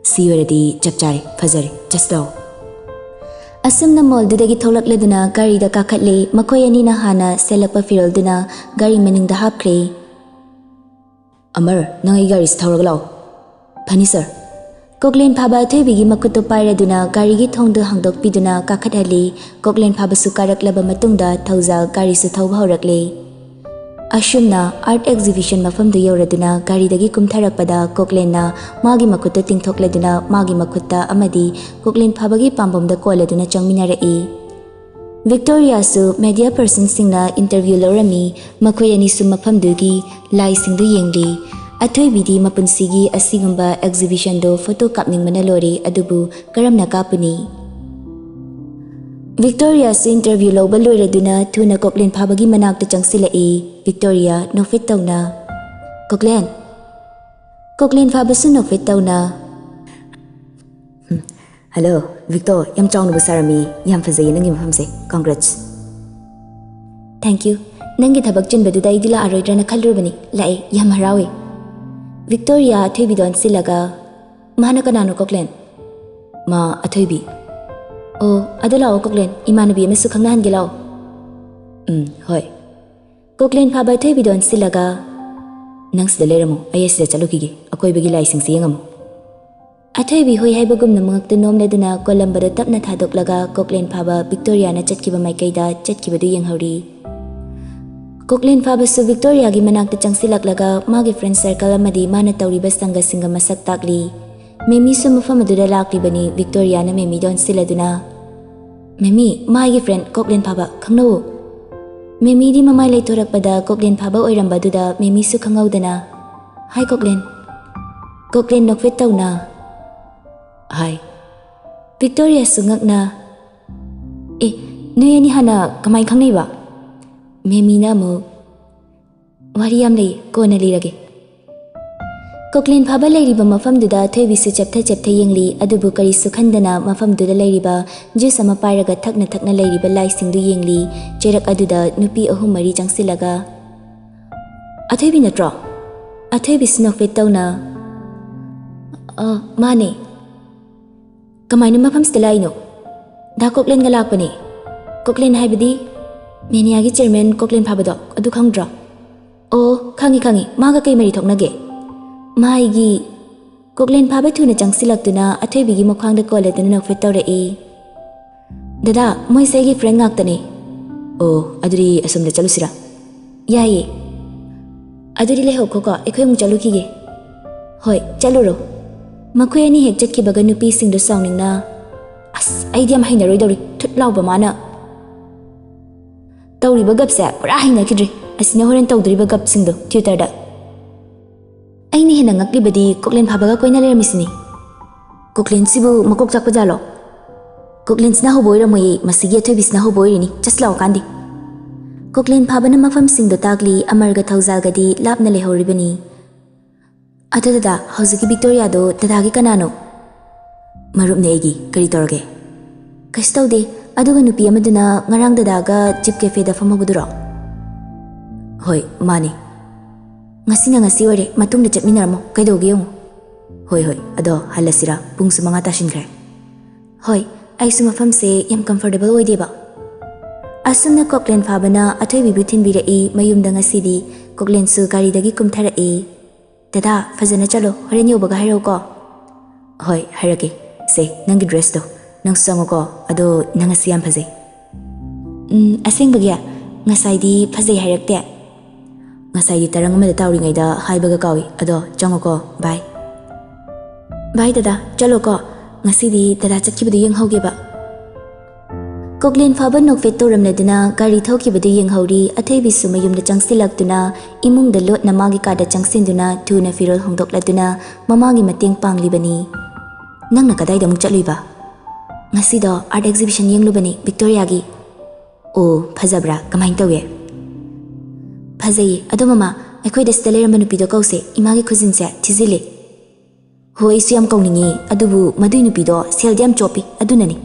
"ꯁꯤ ꯑꯣꯏꯔꯗꯤ ꯆꯞ ꯆꯥꯔꯦ, ꯐꯖꯔꯦ, ꯆꯠꯁꯤ ꯂꯥꯛꯑꯣ꯫" ꯑꯁꯨꯝꯅ ꯃꯣꯜꯗꯨꯗꯒꯤ ꯊꯣꯛꯂꯛꯂꯗꯨꯅ ꯒꯥꯔꯤꯗ ꯀꯥꯈꯠꯂꯦ꯫ ꯃꯈꯣꯏ ꯑꯅꯤꯅ ꯍꯥꯟꯅ ꯁꯦꯠꯂꯛꯄ ꯐꯤꯔꯣꯜꯗꯨꯅ ꯒꯥꯔꯤ ꯃꯅꯤꯡꯗ ꯍꯥꯞꯈ꯭ꯔꯦ꯫ "ꯑꯃꯔ, ꯅꯪ ꯑꯩ ꯒꯥꯔꯤꯁꯤ ꯊꯧꯔꯒ ꯂꯥꯛꯑꯣ꯫" "ꯐꯅꯤ, ꯁꯔ꯫" ꯀꯣꯛꯂꯦꯟ ꯐꯥꯕ ꯑꯊꯣꯏꯕꯤꯒꯤ ꯃꯈꯨꯠꯇꯨ ꯄꯥꯏꯔꯗꯨꯅ ꯒꯥꯔꯤꯒꯤ ꯊꯣꯡꯗꯨ ꯍꯥꯡꯗꯣꯛꯄꯤꯗꯨꯅ ꯀꯥꯈꯠꯍꯜꯂꯤ꯫ ꯀꯣꯛꯂꯦꯟ ꯐꯥꯕꯁꯨ ꯀꯥꯔꯛꯂꯕ ꯃꯇꯨꯡꯗ ꯊꯧꯖꯥꯜ ꯒꯥꯔꯤꯁꯨ ꯊꯧꯕ ꯍꯧꯔꯛꯂꯦ꯫ ꯑꯁꯨꯝꯅ ꯑꯥꯔꯠ ꯑꯦꯛꯖꯤꯕꯤꯁꯟ ꯃꯐꯝꯗꯨ ꯌꯧꯔꯗꯨꯅ ꯒꯥꯔꯤꯗꯒꯤ ꯀꯨꯝꯊꯔꯛꯄꯗ ꯀꯣꯛꯂꯦꯟꯅ ꯃꯥꯒꯤ ꯃꯈꯨꯠꯇ ꯇꯤꯡꯊꯣꯛꯂꯗꯨꯅ ꯃꯥꯒꯤ ꯃꯈꯨꯠꯇ ꯑꯃꯗꯤ ꯀꯣꯛꯂꯦꯟ ꯐꯥꯕꯒꯤ ꯄꯥꯝꯕꯣꯝꯗ ꯀꯣꯜꯂꯗꯨꯅ ꯆꯪꯃꯤꯟꯅꯔꯛꯏ꯫ ꯚꯤꯛꯇꯣꯔꯤꯌꯥꯁꯨ ꯃꯦꯗꯤꯌꯥ ꯄꯔꯁꯟꯁꯤꯡꯅ ꯏꯟꯇꯔꯚ꯭ꯌꯨ ꯂꯧꯔꯝꯃꯤ꯫ ꯃꯈꯣꯏ ꯑꯅꯤꯁꯨ ꯃꯐꯝꯗꯨꯒꯤ ꯂꯥꯏꯁꯤꯡꯗꯨ ꯌꯦꯡꯂꯤ꯫ ꯑꯊꯣꯏꯕꯤꯗꯤ ꯃꯄꯨꯟꯁꯤꯒꯤ ꯑꯁꯤꯒꯨꯝꯕ ꯑꯦꯛꯖꯤꯕꯤꯁꯟꯗꯣ ꯐꯣꯇꯣ ꯀꯥꯞꯅꯤꯡꯕꯅ ꯂꯣꯏꯔꯦ, ꯑꯗꯨꯕꯨ ꯀꯔꯝꯅ ꯀꯥꯞꯄꯨꯅꯤ? ꯚꯤꯛꯇꯣꯔꯤꯌꯥꯁꯨ ꯏꯟꯇꯔꯚ꯭ꯌꯨ ꯂꯧꯕ ꯂꯣꯏꯔꯗꯨꯅ ꯊꯨꯅ ꯀꯣꯛꯂꯦꯟ ꯐꯥꯕꯒꯤ ꯃꯅꯥꯛꯇ ꯆꯪꯁꯤꯜꯂꯛꯏ꯫ ꯚꯤꯛꯇꯣꯔꯤꯌꯥ ꯅꯣꯛꯐꯦꯠ ꯇꯧꯅ, "ꯀꯣꯛꯂꯦꯟ!" ꯀꯣꯛꯂꯦꯟ ꯐꯥꯕꯁꯨ ꯅꯣꯛꯐꯦꯠ ꯇꯧꯅ, "ꯎꯝ, ꯍꯜꯂꯣ, ꯚꯤꯛꯇꯣ, ꯌꯥꯝ ꯆꯥꯎꯅꯕꯨ ꯁꯥꯔꯝꯃꯤ꯫ ꯌꯥꯝ ꯐꯖꯩꯌꯦ ꯅꯪꯒꯤ ꯃꯐꯝꯁꯦ꯫ Congrats!" "Thank you꯫ ꯅꯪꯒꯤ ꯊꯕꯛ ꯆꯤꯟꯕꯗꯨꯗ ꯑꯩꯗꯤ ꯂꯥꯛꯑꯔꯣꯏꯗ꯭ꯔꯅ ꯈꯜꯂꯨꯔꯕꯅꯤ꯫ ꯂꯥꯛꯑꯦ, ꯌꯥꯝ ꯍꯔꯥꯎꯋꯦ꯫" ꯚꯤꯛꯇꯣꯔꯤꯌꯥ ꯑꯊꯣꯏꯕꯤꯗ ꯑꯣꯟꯁꯤꯜꯂꯒ, "ꯃꯥꯅ ꯀꯅꯥꯅꯣ, ꯀꯣꯛꯂꯦꯟ?" "ꯃꯥ ꯑꯊꯣꯏꯕꯤ꯫" "ꯑꯣ, ꯑꯗꯨ ꯂꯥꯛꯑꯣ ꯀꯣꯛꯂꯦꯟ, ꯏꯃꯥꯟꯅꯕꯤ ꯑꯃꯁꯨ ꯈꯪꯅꯍꯟꯒꯦ ꯂꯥꯛꯑꯣ꯫" "ꯎꯝ, ꯍꯣꯏ꯫" ꯀꯣꯛꯂꯦꯟ ꯐꯥꯕ ꯑꯊꯣꯏꯕꯤꯗ ꯑꯣꯟꯁꯤꯜꯂꯒ, "ꯅꯪ ꯁꯤꯗ ꯂꯩꯔꯝꯃꯣ, ꯑꯩ ꯑꯁꯤꯗ ꯆꯠꯂꯨꯈꯤꯒꯦ, ꯑꯀꯣꯏꯕꯒꯤ ꯂꯥꯏꯁꯤꯡꯁꯤ ꯌꯦꯡꯉꯝꯃꯣ꯫" ꯑꯊꯣꯏꯕꯤ ꯍꯣꯏ ꯍꯥꯏꯕꯒꯨꯝꯅ ꯃꯉꯛꯇ ꯅꯣꯝꯂꯗꯨꯅ ꯀꯣꯜꯂꯝꯕꯗꯨ ꯇꯞꯅ ꯊꯥꯗꯣꯛꯂꯒ ꯀꯣꯛꯂꯦꯟ ꯐꯥꯕ ꯚꯤꯛꯇꯣꯔꯤꯌꯥꯅ ꯆꯠꯈꯤꯕ ꯃꯥꯏꯀꯩꯗ ꯆꯠꯈꯤꯕꯗꯨ ꯌꯦꯡꯍꯧꯔꯤ꯫ ꯀꯣꯛꯂꯦꯟ ꯐꯥꯕꯁꯨ ꯚꯤꯛꯇꯣꯔꯤꯌꯥꯒꯤ ꯃꯅꯥꯛꯇ ꯆꯪꯁꯤꯜꯂꯛꯂꯒ ꯃꯥꯒꯤ friend circle ꯑꯃꯗꯤ ꯃꯥꯅ ꯇꯧꯔꯤꯕ ꯁꯪꯒꯁꯤꯡꯒ ꯃꯁꯛ ꯇꯥꯛꯂꯤ꯫ ꯃꯦꯃꯤꯁꯨ ꯃꯐꯝ ꯑꯗꯨꯗ ꯂꯥꯛꯂꯤꯕꯅꯤ꯫ ꯚꯤꯛꯇꯣꯔꯤꯌꯥꯅ ꯃꯦꯃꯤꯗ ꯑꯣꯟꯁꯤꯜꯂꯗꯨꯅ, "ꯃꯦꯃꯤ, ꯃꯥꯒꯤ friend ꯀꯣꯛꯂꯦꯟ ꯐꯥꯕ ꯈꯪꯅꯧ?" ꯃꯦꯃꯤꯗꯤ ꯃꯃꯥꯏ ꯂꯩꯊꯣꯔꯛꯄꯗ ꯀꯣꯛꯂꯦꯟ ꯐꯥꯕ ꯑꯣꯏꯔꯝꯕ ꯑꯗꯨꯗ ꯃꯦꯃꯤꯁꯨ ꯈꯪꯍꯧꯗꯅ, "ꯍꯥꯏ ꯀꯣꯛꯂꯦꯟ꯫" ꯀꯣꯛꯂꯦꯟ ꯅꯣꯛꯐꯦꯠ ꯇꯧꯅ, "ꯍꯥꯏ꯫" ꯚꯤꯛꯇꯣꯔꯤꯌꯥꯁꯨ ꯉꯛꯅ, "ꯑꯦ, ꯅꯣꯏ ꯑꯅꯤ ꯍꯥꯟꯅ ꯀꯃꯥꯏ ꯈꯪꯅꯩꯕ?" ꯃꯦꯃꯤꯅ ꯑꯃꯨꯛ, "ꯋꯥꯔꯤ ꯌꯥꯝ ꯂꯩ, ꯀꯣꯟꯅ ꯂꯤꯔꯒꯦ꯫" ꯀꯣꯛꯂꯦꯟ ꯐꯥꯕ ꯂꯩꯔꯤꯕ ꯃꯐꯝꯗꯨꯗ ꯊꯣꯏꯕꯤꯁꯨ ꯆꯦꯞꯊ ꯆꯦꯞꯊ ꯌꯦꯡꯂꯤ꯫ ꯑꯗꯨꯕꯨ ꯀꯔꯤꯁꯨ ꯈꯟꯗꯅ ꯃꯐꯝꯗꯨꯗ ꯂꯩꯔꯤꯕ juice ꯑꯃ ꯄꯥꯏꯔꯒ ꯊꯛꯅ ꯊꯛꯅ ꯂꯩꯔꯤꯕ ꯂꯥꯏꯁꯤꯡꯗꯨ ꯌꯦꯡꯂꯤ꯫ ꯆꯦꯔꯛ ꯑꯗꯨꯗ ꯅꯨꯄꯤ ꯑꯍꯨꯝ ꯃꯔꯤ ꯆꯪꯁꯤꯜꯂꯒ, "ꯑꯊꯣꯏꯕꯤ ꯅꯠꯇ꯭ꯔꯣ?" ꯑꯊꯣꯏꯕꯤꯁꯨ ꯅꯣꯛꯐꯦꯠ ꯇꯧꯅ, "ꯑ, ꯃꯥꯅꯦ꯫" "ꯀꯃꯥꯏꯅ ꯃꯐꯝꯁꯤꯗ ꯂꯥꯛꯏꯅꯣ?" "ꯗꯥ ꯀꯣꯛꯂꯦꯟꯒ ꯂꯥꯛꯄꯅꯦ꯫" "ꯀꯣꯛꯂꯦꯟ ꯍꯥꯏꯕꯗꯤ?" "ꯃꯦꯅꯤꯌꯥꯒꯤ chairman ꯀꯣꯛꯂꯦꯟ ꯐꯥꯕꯗꯣ, ꯑꯗꯨ ꯈꯪꯗ꯭ꯔꯣ?" "ꯑꯣ, ꯈꯪꯉꯤ, ꯈꯪꯉꯤ꯫ ꯃꯥꯒ ꯀꯩ ꯃꯔꯤ ꯊꯣꯛꯅꯒꯦ?" "ꯃꯥꯏꯒꯤ꯫" ꯀꯣꯛꯂꯦꯟ ꯐꯥꯕ ꯊꯨꯅ ꯆꯪꯁꯤꯜꯂꯛꯇꯨꯅ ꯑꯊꯣꯏꯕꯤꯒꯤ ꯃꯈ꯭ꯋꯥꯡꯗ ꯀꯣꯜꯂꯗꯨꯅ ꯅꯣꯛꯐꯦꯠ ꯇꯧꯔꯛꯏ꯫ "ꯗꯗꯥ, ꯃꯣꯏꯁꯦ ꯑꯩꯒꯤ friend ꯉꯥꯛꯇꯅꯦ꯫" "ꯑꯣ, ꯑꯗꯨꯗꯤ ꯑꯁꯣꯝꯗ ꯆꯠꯂꯨꯁꯤꯔꯥ?" "ꯌꯥꯏꯌꯦ꯫" "ꯑꯗꯨꯗꯤ ꯂꯩꯍꯧꯈꯣꯀꯣ, ꯑꯩꯈꯣꯏ ꯑꯃꯨꯛ ꯆꯠꯂꯨꯈꯤꯒꯦ꯫" "ꯍꯣꯏ, ꯆꯠꯂꯨꯔꯣ꯫" ꯃꯈꯣꯏ ꯑꯅꯤ ꯍꯦꯛ ꯆꯠꯈꯤꯕꯒ ꯅꯨꯄꯤꯁꯤꯡꯗꯨ ꯁꯥꯎꯅꯤꯡꯅ, "ꯑꯁ, ꯑꯩꯗꯤ ꯌꯥꯝ ꯍꯩꯅꯔꯣꯏꯗꯧꯔꯤ, ꯊꯨꯠ ꯂꯥꯎꯕ ꯃꯥꯅ꯫ ꯇꯧꯔꯤꯕ ꯒꯞꯁꯦ ꯄꯨꯔꯥ ꯍꯩꯅꯈꯤꯗ꯭ꯔꯦ꯫ ꯑꯁꯤꯅ ꯍꯣꯔꯦꯟ ꯇꯧꯗꯣꯔꯤꯕ ꯒꯞꯁꯤꯡꯗꯣ theatreꯗ꯫" ꯑꯩꯅ ꯍꯦꯟꯅ ꯉꯛꯂꯤꯕꯗꯤ ꯀꯣꯛꯂꯦꯟ ꯐꯥꯕꯒ ꯀꯣꯏꯅ ꯂꯩꯔꯝꯃꯤꯁꯤꯅꯤ꯫ ꯀꯣꯛꯂꯦꯟꯁꯤꯕꯨ ꯃꯀꯣꯛ ꯆꯥꯛꯄ ꯖꯥꯠꯂꯣ? ꯀꯣꯛꯂꯦꯟꯁꯤꯅ ꯍꯧꯕ ꯑꯣꯏꯔꯝꯃꯣꯏꯌꯦ, ꯃꯁꯤꯒꯤ ꯑꯊꯣꯏꯕꯤꯁꯤꯅ ꯍꯧꯕ ꯑꯣꯏꯔꯤꯅꯤ꯫ ꯆꯠꯁꯤ ꯂꯥꯛꯑꯣ ꯀꯥꯟꯗꯦ꯫ ꯀꯣꯛꯂꯦꯟ ꯐꯥꯕꯅ ꯃꯐꯝꯁꯤꯡꯗꯣ ꯇꯥꯛꯂꯤ꯫ ꯑꯃꯔꯒ ꯊꯧꯖꯥꯜꯒꯗꯤ ꯂꯥꯞꯅ ꯂꯩꯍꯧꯔꯤꯕꯅꯤ꯫ "ꯑꯗꯣ ꯗꯗꯥ, ꯍꯧꯖꯤꯛꯀꯤ ꯚꯤꯛꯇꯣꯔꯤꯌꯥꯗꯣ ꯗꯗꯥꯒꯤ ꯀꯅꯥꯅꯣ?" "ꯃꯔꯨꯞꯅꯦ ꯑꯩꯒꯤ꯫ ꯀꯔꯤ ꯇꯧꯔꯒꯦ?" "ꯀꯩꯁꯨ ꯇꯧꯗꯦ꯫ ꯑꯗꯨꯒ ꯅꯨꯄꯤ ꯑꯃꯗꯨꯅ ꯉꯔꯥꯡ ꯗꯗꯥꯒ ꯖꯤꯞ ꯀꯦꯐꯦꯗ ꯐꯝꯍꯧꯕꯗꯨꯔꯣ?" "ꯍꯣꯏ, ꯃꯥꯅꯦ꯫" "ꯉꯁꯤꯅ ꯉꯁꯤ ꯑꯣꯏꯔꯦ, ꯃꯇꯨꯡꯗ ꯆꯠꯃꯤꯟꯅꯔꯝꯃꯣ, ꯀꯩꯗꯧꯒꯦ ꯌꯦꯡꯉꯨ꯫" "ꯍꯣꯏ, ꯍꯣꯏ, ꯑꯗꯣ ꯍꯜꯂꯁꯤꯔꯥ? ꯄꯨꯡꯁꯨ ꯃꯉꯥ ꯇꯥꯁꯤꯟꯈ꯭ꯔꯦ꯫" "ꯍꯣꯏ, ꯑꯩꯁꯨ ꯃꯐꯝꯁꯦ ꯌꯥꯝ comfortable ꯑꯣꯏꯗꯦꯕ꯫" ꯑꯁꯨꯝꯅ ꯀꯣꯛꯂꯦꯟ ꯐꯥꯕꯅ ꯑꯊꯣꯏꯕꯤꯕꯨ ꯊꯤꯟꯕꯤꯔꯛꯏ꯫ ꯃꯌꯨꯝꯗ ꯉꯁꯤꯗꯤ ꯀꯣꯛꯂꯦꯟꯁꯨ ꯒꯥꯔꯤꯗꯒꯤ ꯀꯨꯝꯊꯔꯛꯏ꯫ "ꯗꯗꯥ, ꯐꯖꯅ ꯆꯠꯂꯣ, ꯍꯣꯔꯦꯟ ꯌꯧꯕꯒ ꯍꯥꯏꯔꯛꯎꯀꯣ꯫" "ꯍꯣꯏ, ꯍꯥꯏꯔꯛꯀꯦ꯫ ꯁꯦ, ꯅꯪꯒꯤ dressꯇꯣ꯫ ꯅꯪꯁꯨ ꯆꯪꯉꯨꯀꯣ꯫ ꯑꯗꯣ ꯅꯪ ꯉꯁꯤ ꯌꯥꯝ ꯐꯖꯩ꯫" "ꯎꯝ, ꯑꯁꯦꯡꯕꯒꯤ?" ꯉꯁꯥꯏꯗꯤ ꯐꯖꯩ ꯍꯥꯏꯔꯛꯇꯦ꯫ ꯉꯁꯥꯏꯗꯤ ꯇꯔꯪ ꯑꯃꯗ ꯇꯥꯎꯔꯤꯉꯩꯗ ꯍꯥꯏꯕꯒ ꯀꯥꯎꯏ꯫ ꯑꯗꯣ ꯆꯪꯉꯣꯀꯣ, ꯕꯥꯏ꯫ ꯕꯥꯏ ꯗꯗꯥ, ꯆꯠꯂꯣꯀꯣ꯫ ꯉꯁꯤꯗꯤ ꯗꯗꯥ ꯆꯠꯈꯤꯕꯗꯨ ꯌꯦꯡꯍꯧꯒꯦꯕ꯫ ꯀꯣꯛꯂꯦꯟ ꯐꯥꯕ ꯅꯣꯛꯐꯦꯠ ꯇꯧꯔꯝꯂꯗꯨꯅ ꯒꯥꯔꯤ ꯊꯧꯈꯤꯕꯗꯨ ꯌꯦꯡꯍꯧꯔꯤ꯫ ꯑꯊꯣꯏꯕꯤꯁꯨ ꯃꯌꯨꯝꯗ ꯆꯪꯁꯤꯜꯂꯛꯇꯨꯅ ꯏꯃꯨꯡꯗ ꯂꯣꯠꯅ ꯃꯥꯒꯤ ꯀꯥꯗ ꯆꯪꯁꯤꯟꯗꯨꯅ ꯊꯨꯅ ꯐꯤꯔꯣꯜ ꯍꯣꯡꯗꯣꯛꯂꯗꯨꯅ ꯃꯃꯥꯒꯤ ꯃꯇꯦꯡ ꯄꯥꯡꯂꯤꯕꯅꯤ꯫ "ꯅꯪꯅ ꯀꯗꯥꯏꯗ ꯑꯃꯨꯛ ꯆꯠꯂꯨꯏꯕ?" "ꯉꯁꯤꯗꯣ ꯑꯥꯔꯠ ꯑꯦꯛꯖꯤꯕꯤꯁꯟ ꯌꯦꯡꯂꯨꯕꯅꯤ, ꯚꯤꯛꯇꯣꯔꯤꯌꯥꯒꯤ꯫" "ꯑꯣ, ꯐꯖꯕ꯭ꯔꯥ? ꯀꯃꯥꯏꯅ ꯇꯧꯏ?" "ꯐꯖꯩꯌꯦ꯫ ꯑꯗꯣ ꯃꯃꯥ, ꯑꯩꯈꯣꯏꯗ ꯁꯤꯗ ꯂꯩꯔꯝꯕ ꯅꯨꯄꯤꯗꯣ ꯀꯧꯁꯦ, ꯏꯃꯥꯒꯤ ꯈꯨꯖꯤꯟꯁꯦ ꯊꯤꯖꯤꯜꯂꯦ꯫" "ꯍꯣꯏ, ꯑꯩꯁꯨ ꯌꯥꯝ ꯀꯧꯅꯤꯡꯉꯤ, ꯑꯗꯨꯕꯨ ꯃꯗꯨꯏ ꯅꯨꯄꯤꯗꯣ ꯁꯦꯜꯗꯤ ꯌꯥꯝ ꯆꯣꯞꯄꯤ, ꯑꯗꯨꯅꯅꯤ꯫"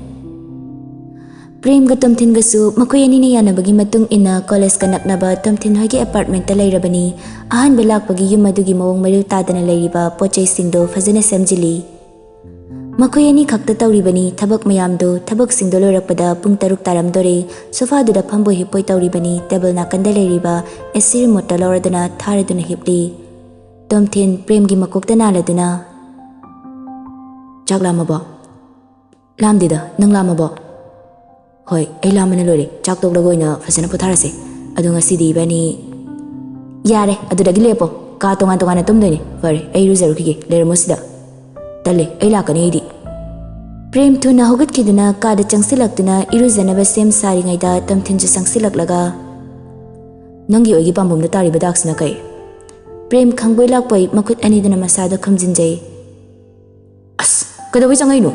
ꯄ꯭ꯔꯦꯝꯒ ꯇꯣꯝꯊꯤꯟꯒꯁꯨ ꯃꯈꯣꯏ ꯑꯅꯤꯅ ꯌꯥꯅꯕꯒꯤ ꯃꯇꯨꯡ ꯏꯟꯅ ꯀꯣꯂꯦꯖꯀ ꯅꯛꯅꯕ ꯇꯣꯝꯊꯤꯟ ꯍꯣꯏꯒꯤ ꯑꯦꯄꯥꯔꯠꯃꯦꯟꯠꯇ ꯂꯩꯔꯕꯅꯤ꯫ ꯑꯍꯥꯟꯕ ꯂꯥꯛꯄꯒꯤ ꯌꯨꯝ ꯑꯗꯨꯒꯤ ꯃꯑꯣꯡ ꯃꯔꯤꯜ ꯇꯥꯗꯅ ꯂꯩꯔꯤꯕ ꯄꯣꯠ ꯆꯩꯁꯤꯡꯗꯣ ꯐꯖꯅ ꯁꯦꯝꯖꯤꯜꯂꯤ꯫ ꯃꯈꯣꯏ ꯑꯅꯤ ꯈꯛꯇ ꯇꯧꯔꯤꯕꯅꯤ ꯊꯕꯛ ꯃꯌꯥꯝꯗꯨ꯫ ꯊꯕꯛꯁꯤꯡꯗꯣ ꯂꯣꯏꯔꯛꯄꯗ ꯄꯨꯡ ꯇꯔꯨꯛ ꯇꯥꯔꯝꯗꯣꯔꯦ꯫ ꯁꯣꯐꯥꯗꯨꯗ ꯐꯝꯕꯣꯏ ꯍꯤꯞꯄꯣꯏ ꯇꯧꯔꯤꯕꯅꯤ꯫ ꯇꯦꯕꯜ ꯅꯥꯀꯟꯗ ꯂꯩꯔꯤꯕ ꯑꯦꯁꯤ ꯔꯤꯃꯣꯠꯇ ꯂꯧꯔꯗꯨꯅ ꯊꯥꯔꯗꯨꯅ ꯍꯤꯞꯂꯤ꯫ ꯇꯣꯝꯊꯤꯟ ꯄ꯭ꯔꯦꯝꯒꯤ ꯃꯀꯣꯛꯇ ꯅꯥꯜꯂꯗꯨꯅ, "ꯆꯥꯛ ꯂꯥꯝꯃꯕꯣ?" "ꯂꯥꯝꯗꯦꯗ, ꯅꯪ ꯂꯥꯝꯃꯕꯣ?" "ꯍꯣꯏ, ꯑꯩ ꯂꯥꯝꯕꯅ ꯂꯣꯏꯔꯦ꯫ ꯆꯥꯛ ꯇꯣꯛꯂꯒ ꯑꯣꯏꯅ ꯐꯖꯅ ꯄꯣꯊꯥꯔꯁꯦ꯫ ꯑꯗꯣ ꯉꯁꯤꯗꯤ ꯏꯕꯥꯅꯤ"꯫ "ꯌꯥꯔꯦ, ꯑꯗꯨꯗꯒꯤ ꯂꯦꯞꯄꯣ꯫ ꯀꯥ ꯇꯣꯉꯥꯟ ꯇꯣꯉꯥꯟꯅ ꯇꯨꯝꯗꯣꯏꯅꯦ꯫ ꯐꯔꯦ, ꯑꯩ ꯏꯔꯨꯖꯔꯨꯈꯤꯒꯦ꯫ ꯂꯩꯔꯝꯃꯣ ꯁꯤꯗ꯫" "ꯇꯜꯂꯦ, ꯑꯩ ꯂꯥꯛꯀꯅꯤ ꯑꯩꯗꯤ꯫" ꯄ꯭ꯔꯦꯝ ꯊꯨꯅ ꯍꯧꯒꯠꯈꯤꯗꯨꯅ ꯀꯥꯗ ꯆꯪꯁꯤꯜꯂꯛꯇꯨꯅ ꯏꯔꯨꯖꯅꯕ ꯁꯦꯝ ꯁꯥꯔꯤꯉꯩꯗ ꯇꯣꯝꯊꯤꯟꯁꯨ ꯆꯪꯁꯤꯜꯂꯛꯂꯒ, "ꯅꯪꯒꯤ ꯑꯣꯏꯒꯤ ꯄꯥꯝꯕꯣꯝꯗ ꯇꯥꯔꯤꯕ ꯗꯥꯛꯁꯤꯅ ꯀꯩ?" ꯄ꯭ꯔꯦꯝ ꯈꯪꯕꯣꯏ ꯂꯥꯛꯄꯣꯏ ꯃꯈꯨꯠ ꯑꯅꯤꯗꯨꯅ ꯃꯁꯥꯗ ꯈꯨꯝꯖꯤꯟꯖꯩ꯫ "ꯑꯁ, ꯀꯩꯗꯧꯕꯩ ꯆꯪꯉꯛꯏꯅꯣ?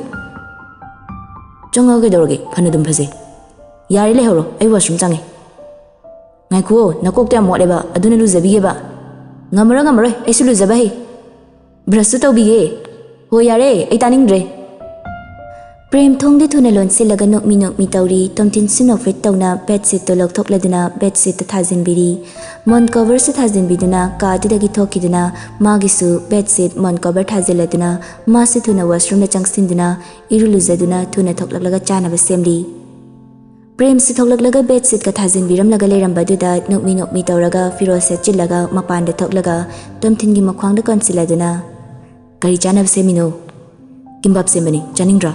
ꯆꯪꯉꯒ ꯀꯩꯗꯧꯔꯒꯦ? ꯐꯅ ꯑꯗꯨꯝ ꯐꯖꯩ꯫" "ꯌꯥꯔꯦ, ꯂꯩꯍꯧꯔꯣ, ꯑꯩ ꯋꯥꯁꯔꯨꯝ ꯆꯪꯉꯦ꯫" "ꯉꯥꯏꯈꯨꯑꯣ, ꯅꯀꯣꯛꯇꯣ ꯌꯥꯝ ꯃꯣꯠꯂꯦꯕ, ꯑꯗꯨꯅ ꯂꯨꯖꯕꯤꯒꯦꯕ꯫" "ꯉꯝꯃꯔꯣꯏ, ꯉꯝꯃꯔꯣꯏ, ꯑꯩꯁꯨ ꯂꯨꯖꯕ ꯍꯩ꯫ ꯕ꯭ꯔꯁꯁꯨ ꯇꯧꯕꯤꯒꯦ꯫" "ꯍꯣꯏ, ꯌꯥꯔꯦ, ꯑꯩ ꯇꯥꯅꯤꯡꯗ꯭ꯔꯦ꯫" ꯄ꯭ꯔꯦꯝ ꯊꯣꯡꯗꯨ ꯊꯨꯅ ꯂꯣꯟꯁꯤꯜꯂꯒ ꯅꯣꯛꯃꯤ ꯅꯣꯛꯃꯤ ꯇꯧꯔꯤ꯫ ꯇꯣꯝꯊꯤꯟ ꯁꯤꯅꯣꯐꯤꯠ ꯇꯧꯅ ꯕꯦꯗꯁꯤꯠꯇꯨ ꯂꯧꯊꯣꯛꯂꯗꯨꯅ ꯕꯦꯗꯁꯤꯠꯇ ꯊꯥꯖꯤꯟꯕꯤꯔꯤ꯫ ꯃꯣꯟ ꯀꯣꯚꯔꯁꯨ ꯊꯥꯖꯤꯟꯕꯤꯗꯨꯅ ꯀꯥ ꯑꯗꯨꯗꯒꯤ ꯊꯣꯛꯈꯤꯗꯨꯅ ꯃꯥꯒꯤꯁꯨ ꯕꯦꯗꯁꯤꯠ, ꯃꯣꯟ ꯀꯣꯚꯔ ꯊꯥꯖꯤꯜꯂꯗꯨꯅ ꯃꯥꯁꯨ ꯊꯨꯅ ꯋꯥꯁꯔꯨꯝꯗ ꯆꯪꯁꯤꯟꯗꯨꯅ ꯏꯔꯨ ꯂꯨꯖꯗꯨꯅ ꯊꯨꯅ ꯊꯣꯛꯂꯛꯂꯒ ꯆꯥꯅꯕ ꯁꯦꯝꯂꯤ꯫ ꯄ꯭ꯔꯦꯝꯁꯨ ꯊꯣꯛꯂꯛꯂꯒ ꯕꯦꯗꯁꯤꯠꯀ ꯊꯥꯖꯤꯟꯕꯤꯔꯝꯂꯒ ꯂꯩꯔꯝꯕꯗꯨꯗ ꯅꯣꯛꯃꯤ ꯅꯣꯛꯃꯤ ꯇꯧꯔꯒ ꯐꯤꯔꯣꯜ ꯁꯦꯠꯆꯤꯜꯂꯒ ꯃꯄꯥꯟꯗ ꯊꯣꯛꯂꯒ ꯇꯣꯝꯊꯤꯟꯒꯤ ꯃꯈ꯭ꯋꯥꯡꯗ ꯀꯣꯟꯁꯤꯜꯂꯗꯨꯅ, "ꯀꯔꯤ ꯆꯥꯅꯕ ꯁꯦꯝꯃꯤꯅꯣ?" "ꯀꯤꯝꯕꯥꯞ ꯁꯦꯝꯕꯅꯤ, ꯆꯥꯅꯤꯡꯗ꯭ꯔꯣ?"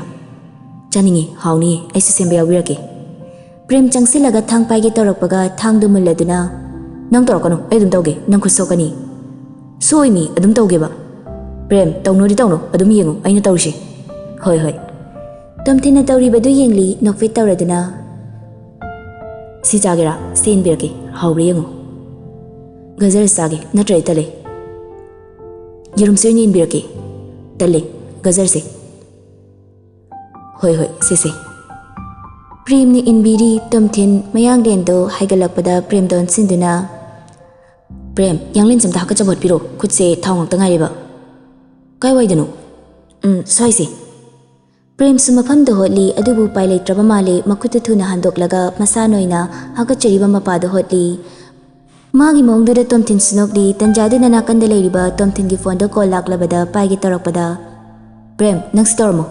"ꯆꯥꯅꯤꯡꯉꯤ, ꯍꯥꯎꯅꯤꯌꯦ, ꯑꯩꯁꯨ ꯁꯦꯝꯕ ꯌꯥꯎꯕꯤꯔꯛꯀꯦ꯫" ꯄ꯭ꯔꯦꯝ ꯆꯪꯁꯤꯜꯂꯒ ꯊꯥꯡ ꯄꯥꯏꯒꯦ ꯇꯧꯔꯛꯄꯒ ꯊꯥꯡꯗꯨ ꯃꯨꯜꯂꯗꯨꯅ, "ꯅꯪ ꯇꯧꯔꯛꯀꯅꯨ, ꯑꯩ ꯑꯗꯨꯝ ꯇꯧꯒꯦ, ꯅꯪ ꯈꯨꯠ ꯁꯣꯛꯀꯅꯤ꯫" "ꯁꯣꯛꯑꯣꯏꯃꯤ, ꯑꯗꯨꯝ ꯇꯧꯒꯦꯕ꯫" "ꯄ꯭ꯔꯦꯝ, ꯇꯧꯅꯨꯗꯤ ꯇꯧꯅꯨ, ꯑꯗꯨꯝ ꯌꯦꯡꯉꯨ ꯑꯩꯅ ꯇꯧꯔꯤꯁꯦ꯫" "ꯍꯣꯏ, ꯍꯣꯏ꯫" ꯇꯣꯝꯊꯤꯟꯅ ꯇꯧꯔꯤꯕꯗꯨ ꯌꯦꯡꯂꯤ, ꯅꯣꯛꯐꯦꯠ ꯇꯧꯔꯗꯨꯅ꯫ "ꯁꯤ ꯆꯥꯒꯦꯔꯥ? ꯁꯤ ꯏꯟꯕꯤꯔꯛꯀꯦ, ꯍꯥꯎꯕ꯭ꯔꯥ ꯌꯦꯡꯉꯨ꯫" "ꯒꯖꯔ ꯆꯥꯒꯦ, ꯅꯠꯇ꯭ꯔꯗꯤ ꯇꯜꯂꯦ꯫" "ꯌꯦꯔꯨꯝꯁꯦ ꯑꯣꯏꯅ ꯏꯟꯕꯤꯔꯛꯀꯦ꯫" "ꯇꯜꯂꯦ, ꯒꯖꯔꯁꯦ꯫" "ꯍꯣꯏ, ꯍꯣꯏ, ꯁꯦ, ꯁꯦ꯫" ꯄ꯭ꯔꯦꯝꯅ ꯏꯟꯕꯤꯔꯤ꯫ ꯇꯣꯝꯊꯤꯟ ꯃꯌꯥꯡꯂꯦꯟꯗꯣ ꯍꯥꯏꯒꯠꯂꯛꯄꯗ ꯄ꯭ꯔꯦꯝꯗ ꯑꯣꯟꯁꯤꯟꯗꯨꯅ, "ꯄ꯭ꯔꯦꯝ, ꯌꯥꯡꯂꯦꯟꯁꯦ ꯑꯝꯇ ꯍꯥꯀꯠꯆꯕ ꯍꯣꯠꯄꯤꯔꯣ, ꯈꯨꯠꯁꯦ ꯊꯥꯎ ꯉꯥꯛꯇ ꯉꯥꯏꯔꯦꯕ꯫" "ꯀꯥꯏꯋꯥꯏꯗꯅꯣ?" "ꯎꯝ, ꯁ꯭ꯋꯥꯏꯁꯦ꯫" ꯄ꯭ꯔꯦꯝꯁꯨ ꯃꯐꯝꯗ ꯍꯣꯠꯂꯤ, ꯑꯗꯨꯕꯨ ꯎꯄꯥꯏ ꯂꯩꯇ꯭ꯔꯕ ꯃꯥꯜꯂꯦ, ꯃꯈꯨꯠꯇꯨ ꯊꯨꯅ ꯍꯟꯗꯣꯛꯂꯒ ꯃꯁꯥ ꯅꯣꯏꯅ ꯍꯥꯀꯠꯆꯔꯤꯕ ꯃꯄꯥꯗ ꯍꯣꯠꯂꯤ꯫ ꯃꯥꯒꯤ ꯃꯑꯣꯡꯗꯨꯗ ꯇꯣꯝꯊꯤꯟꯁꯨ ꯅꯣꯛꯂꯤ꯫ ꯇꯟꯖꯥꯗꯨꯗ ꯅꯥꯀꯟꯗ ꯂꯩꯔꯤꯕ ꯇꯣꯝꯊꯤꯟꯒꯤ ꯐꯣꯟꯗꯣ ꯀꯣꯜ ꯂꯥꯛꯂꯕꯗ ꯄꯥꯏꯒꯦ ꯇꯧꯔꯛꯄꯗ, "ꯄ꯭ꯔꯦꯝ, ꯅꯪꯁꯨ ꯇꯧꯔꯝꯃꯣ꯫"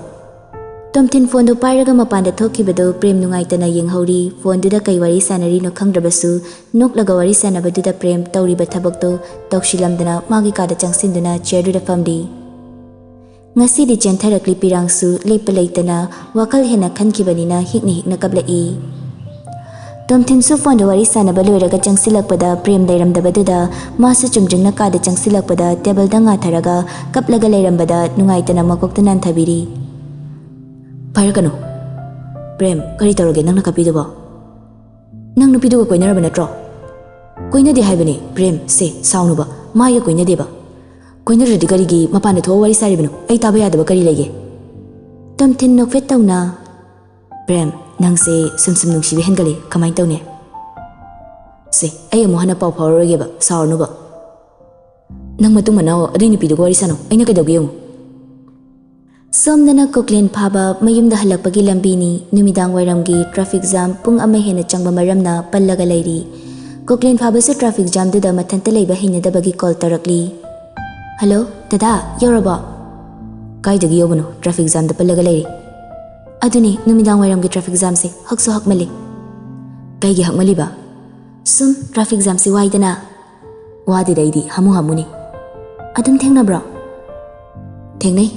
ꯇꯣꯝꯊꯤꯟ ꯐꯣꯟꯗꯣ ꯄꯥꯏꯔꯒ ꯃꯄꯥꯟꯗ ꯊꯣꯛꯈꯤꯕꯗꯨ ꯄ꯭ꯔꯦꯝ ꯅꯨꯡꯉꯥꯏꯇꯅ ꯌꯦꯡꯍꯧꯔꯤ꯫ ꯐꯣꯟꯗꯨꯗ ꯀꯩ ꯋꯥꯔꯤ ꯁꯥꯟꯅꯔꯤꯅꯣ ꯈꯪꯗ꯭ꯔꯕꯁꯨ, ꯅꯣꯛꯂꯒ ꯋꯥꯔꯤ ꯁꯥꯟꯅꯕꯗꯨꯗ ꯄ꯭ꯔꯦꯝ ꯇꯧꯔꯤꯕ ꯊꯕꯛꯇꯣ ꯇꯧꯁꯤꯜꯂꯝꯗꯅ ꯃꯥꯒꯤ ꯀꯥꯗ ꯆꯪꯁꯤꯟꯗꯨꯅ ꯆꯤꯌꯔꯗꯨꯗ ꯐꯝꯂꯤ꯫ ꯉꯁꯤꯗꯤ ꯆꯦꯟꯊꯔꯛꯂꯤ ꯄꯤꯔꯥꯡꯁꯨ ꯂꯦꯞꯄ ꯂꯩꯇꯅ ꯋꯥꯈꯜ ꯍꯦꯟꯅ ꯈꯟꯈꯤꯕꯅꯤꯅ ꯍꯤꯛꯅ ꯍꯤꯛꯅ ꯀꯞꯂꯛꯏ꯫ ꯇꯣꯝꯊꯤꯟꯁꯨ ꯐꯣꯟꯗ ꯋꯥꯔꯤ ꯁꯥꯟꯅꯕ ꯂꯣꯏꯔꯒ ꯆꯪꯁꯤꯜꯂꯛꯄꯗ ꯄ꯭ꯔꯦꯝ ꯂꯩꯔꯝꯗꯕꯗꯨꯗ ꯃꯥꯁꯨ ꯆꯨꯝꯗ꯭ꯔꯤꯡꯅ ꯀꯥꯗ ꯆꯪꯁꯤꯜꯂꯛꯄꯗ ꯇꯦꯕꯜꯗ ꯉꯥꯊꯔꯒ ꯀꯞꯂꯒ ꯂꯩꯔꯝꯕꯗ ꯅꯨꯡꯉꯥꯏꯇꯅ ꯃꯀꯣꯛꯇ ꯅꯥꯟꯊꯕꯤꯔꯤ꯫ "ꯄꯥꯏꯔꯛꯀꯅꯨ꯫" "ꯄ꯭ꯔꯦꯝ, ꯀꯔꯤ ꯇꯧꯔꯒꯦ ꯅꯪꯅ ꯀꯞꯄꯤꯗꯨꯕꯣ? ꯅꯪ ꯅꯨꯄꯤꯗꯨꯒ ꯀꯣꯏꯅꯔꯕ ꯅꯠꯇ꯭ꯔꯣ?" "ꯀꯣꯏꯅꯗꯦ ꯍꯥꯏꯕꯅꯦ ꯄ꯭ꯔꯦꯝ, ꯁꯦ ꯁꯥꯎꯅꯨꯕ, ꯃꯥꯒ ꯀꯣꯏꯅꯗꯦꯕ꯫" "ꯀꯣꯏꯅꯗ꯭ꯔꯗꯤ ꯀꯔꯤꯒꯤ ꯃꯄꯥꯟꯗ ꯊꯣꯛꯑ ꯋꯥꯔꯤ ꯁꯥꯔꯤꯕꯅꯣ? ꯑꯩ ꯇꯥꯕ ꯌꯥꯗꯕ ꯀꯔꯤ ꯂꯩꯒꯦ?" ꯇꯣꯝꯊꯤꯟ ꯅꯣꯛꯐꯦꯠ ꯇꯧꯅ, "ꯄ꯭ꯔꯦꯝ, ꯅꯪꯁꯦ ꯁꯨꯝ ꯁꯨꯝ ꯅꯨꯡꯁꯤꯕ ꯍꯦꯟꯒꯠꯂꯦ, ꯀꯃꯥꯏꯅ ꯇꯧꯅꯤ? ꯁꯦ, ꯑꯩ ꯑꯃꯨꯛ ꯍꯟꯅ ꯄꯥꯎ ꯐꯥꯎꯔꯔꯣꯏꯒꯦꯕ, ꯁꯥꯎꯔꯅꯨꯕ꯫ ꯅꯪ ꯃꯇꯨꯡ ꯃꯅꯥꯎ ꯑꯗꯨꯏ ꯅꯨꯄꯤꯗꯨꯒ ꯋꯥꯔꯤ ꯁꯥꯅꯧ, ꯑꯩꯅ ꯀꯩꯗꯧꯒꯦ ꯌꯦꯡꯉꯨ꯫" ꯁꯣꯝꯗꯅ ꯀꯣꯛꯂꯦꯟ ꯐꯥꯕ ꯃꯌꯨꯝꯗ ꯍꯜꯂꯛꯄꯒꯤ ꯂꯝꯕꯤꯅꯤ꯫ ꯅꯨꯃꯤꯗꯥꯡ ꯋꯥꯏꯔꯝꯒꯤ traffic jam ꯄꯨꯡ ꯑꯃ ꯍꯦꯟꯅ ꯆꯪꯕ ꯃꯔꯝꯅ ꯄꯜꯂꯒ ꯂꯩꯔꯤ꯫ ꯀꯣꯛꯂꯦꯟ ꯐꯥꯕꯁꯨ traffic jamꯗꯨꯗ ꯃꯊꯟꯇ ꯂꯩꯕ ꯍꯩꯅꯗꯕꯒꯤ call ꯇꯧꯔꯛꯂꯤ꯫ "ꯍꯜꯂꯣ, ꯗꯗꯥ, ꯌꯧꯔꯕꯣ?" "ꯀꯥꯏꯗꯒꯤ ꯌꯧꯕꯅꯣ? Traffic jamꯗ ꯄꯜꯂꯒ ꯂꯩꯔꯤ꯫" "ꯑꯗꯨꯅꯦ, ꯅꯨꯃꯤꯗꯥꯡ ꯋꯥꯏꯔꯝꯒꯤ traffic jamꯁꯦ ꯍꯛꯁꯨ ꯍꯛꯃꯜꯂꯤ꯫" "ꯀꯩꯒꯤ ꯍꯛꯃꯜꯂꯤꯕ?" "ꯁꯨꯝ traffic jamꯁꯤ ꯋꯥꯏꯗꯅ꯫" "ꯋꯥꯗꯦꯗ ꯑꯩꯗꯤ, ꯍꯥꯃꯨ ꯍꯥꯃꯨꯅꯤ꯫" "ꯑꯗꯨꯝ ꯊꯦꯡꯅꯕ꯭ꯔꯣ?" "ꯊꯦꯡꯅꯩ꯫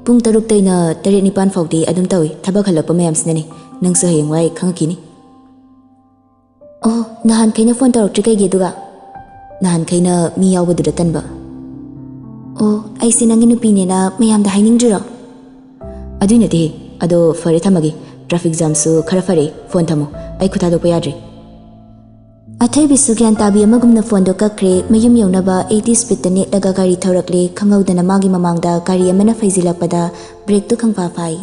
ꯄꯨꯡ ꯇꯔꯨꯛꯇꯩꯅ ꯇꯔꯦꯠ ꯅꯤꯄꯥꯟ ꯐꯥꯎꯗꯤ ꯑꯗꯨꯝ ꯇꯧꯏ꯫ ꯊꯕꯛ ꯍꯜꯂꯛꯄ ꯃꯌꯥꯝꯁꯤꯅꯅꯦ꯫ ꯅꯪꯁꯨ ꯍꯌꯦꯡꯋꯥꯏ ꯈꯪꯉꯛꯈꯤꯅꯤ꯫" ꯅꯍꯥꯟꯈꯩꯅ ꯐꯣꯟ ꯇꯧꯔꯛꯇ꯭ꯔꯤ ꯀꯩꯒꯤ ꯑꯗꯨꯒ? ꯅꯍꯥꯟꯈꯩꯅ ꯃꯤ ꯌꯥꯎꯕꯗꯨꯗ ꯇꯟꯕ꯫ ꯑꯣ, ꯑꯩꯁꯦ ꯅꯪꯒꯤ ꯅꯨꯄꯤꯅꯦꯅ ꯃꯌꯥꯝꯗ ꯍꯥꯏꯅꯤꯡꯗ꯭ꯔꯤꯔꯣ? ꯑꯗꯨꯏ ꯅꯠꯇꯦ, ꯑꯗꯣ ꯐꯔꯦ, ꯊꯝꯃꯒꯦ꯫ ꯇ꯭ꯔꯥꯐꯤꯛ ꯖꯥꯝꯁꯨ ꯈꯔ ꯐꯔꯦ, ꯐꯣꯟ ꯊꯝꯃꯣ, ꯑꯩ ꯈꯨꯠ ꯊꯥꯗꯣꯛꯄ ꯌꯥꯗ꯭ꯔꯦ꯫ ꯑꯊꯣꯏꯕꯤꯁꯨ ꯒ꯭ꯌꯥꯟ ꯇꯥꯕꯤ ꯑꯃꯒꯨꯝꯅ ꯐꯣꯟꯗꯣ ꯀꯛꯈ꯭ꯔꯦ꯫ ꯃꯌꯨꯝ ꯌꯧꯅꯕ ꯑꯩꯠꯇꯤ ꯁ꯭ꯄꯤꯗꯇ ꯅꯦꯠꯂꯒ ꯒꯥꯔꯤ ꯊꯧꯔꯛꯂꯦ꯫ ꯈꯪꯍꯧꯗꯅ ꯃꯥꯒꯤ ꯃꯃꯥꯡꯗ ꯒꯥꯔꯤ ꯑꯃꯅ ꯐꯩꯖꯤꯜꯂꯛꯄꯗ ꯕ꯭ꯔꯦꯛꯇꯨ ꯈꯪꯐꯥ ꯐꯥꯏ꯫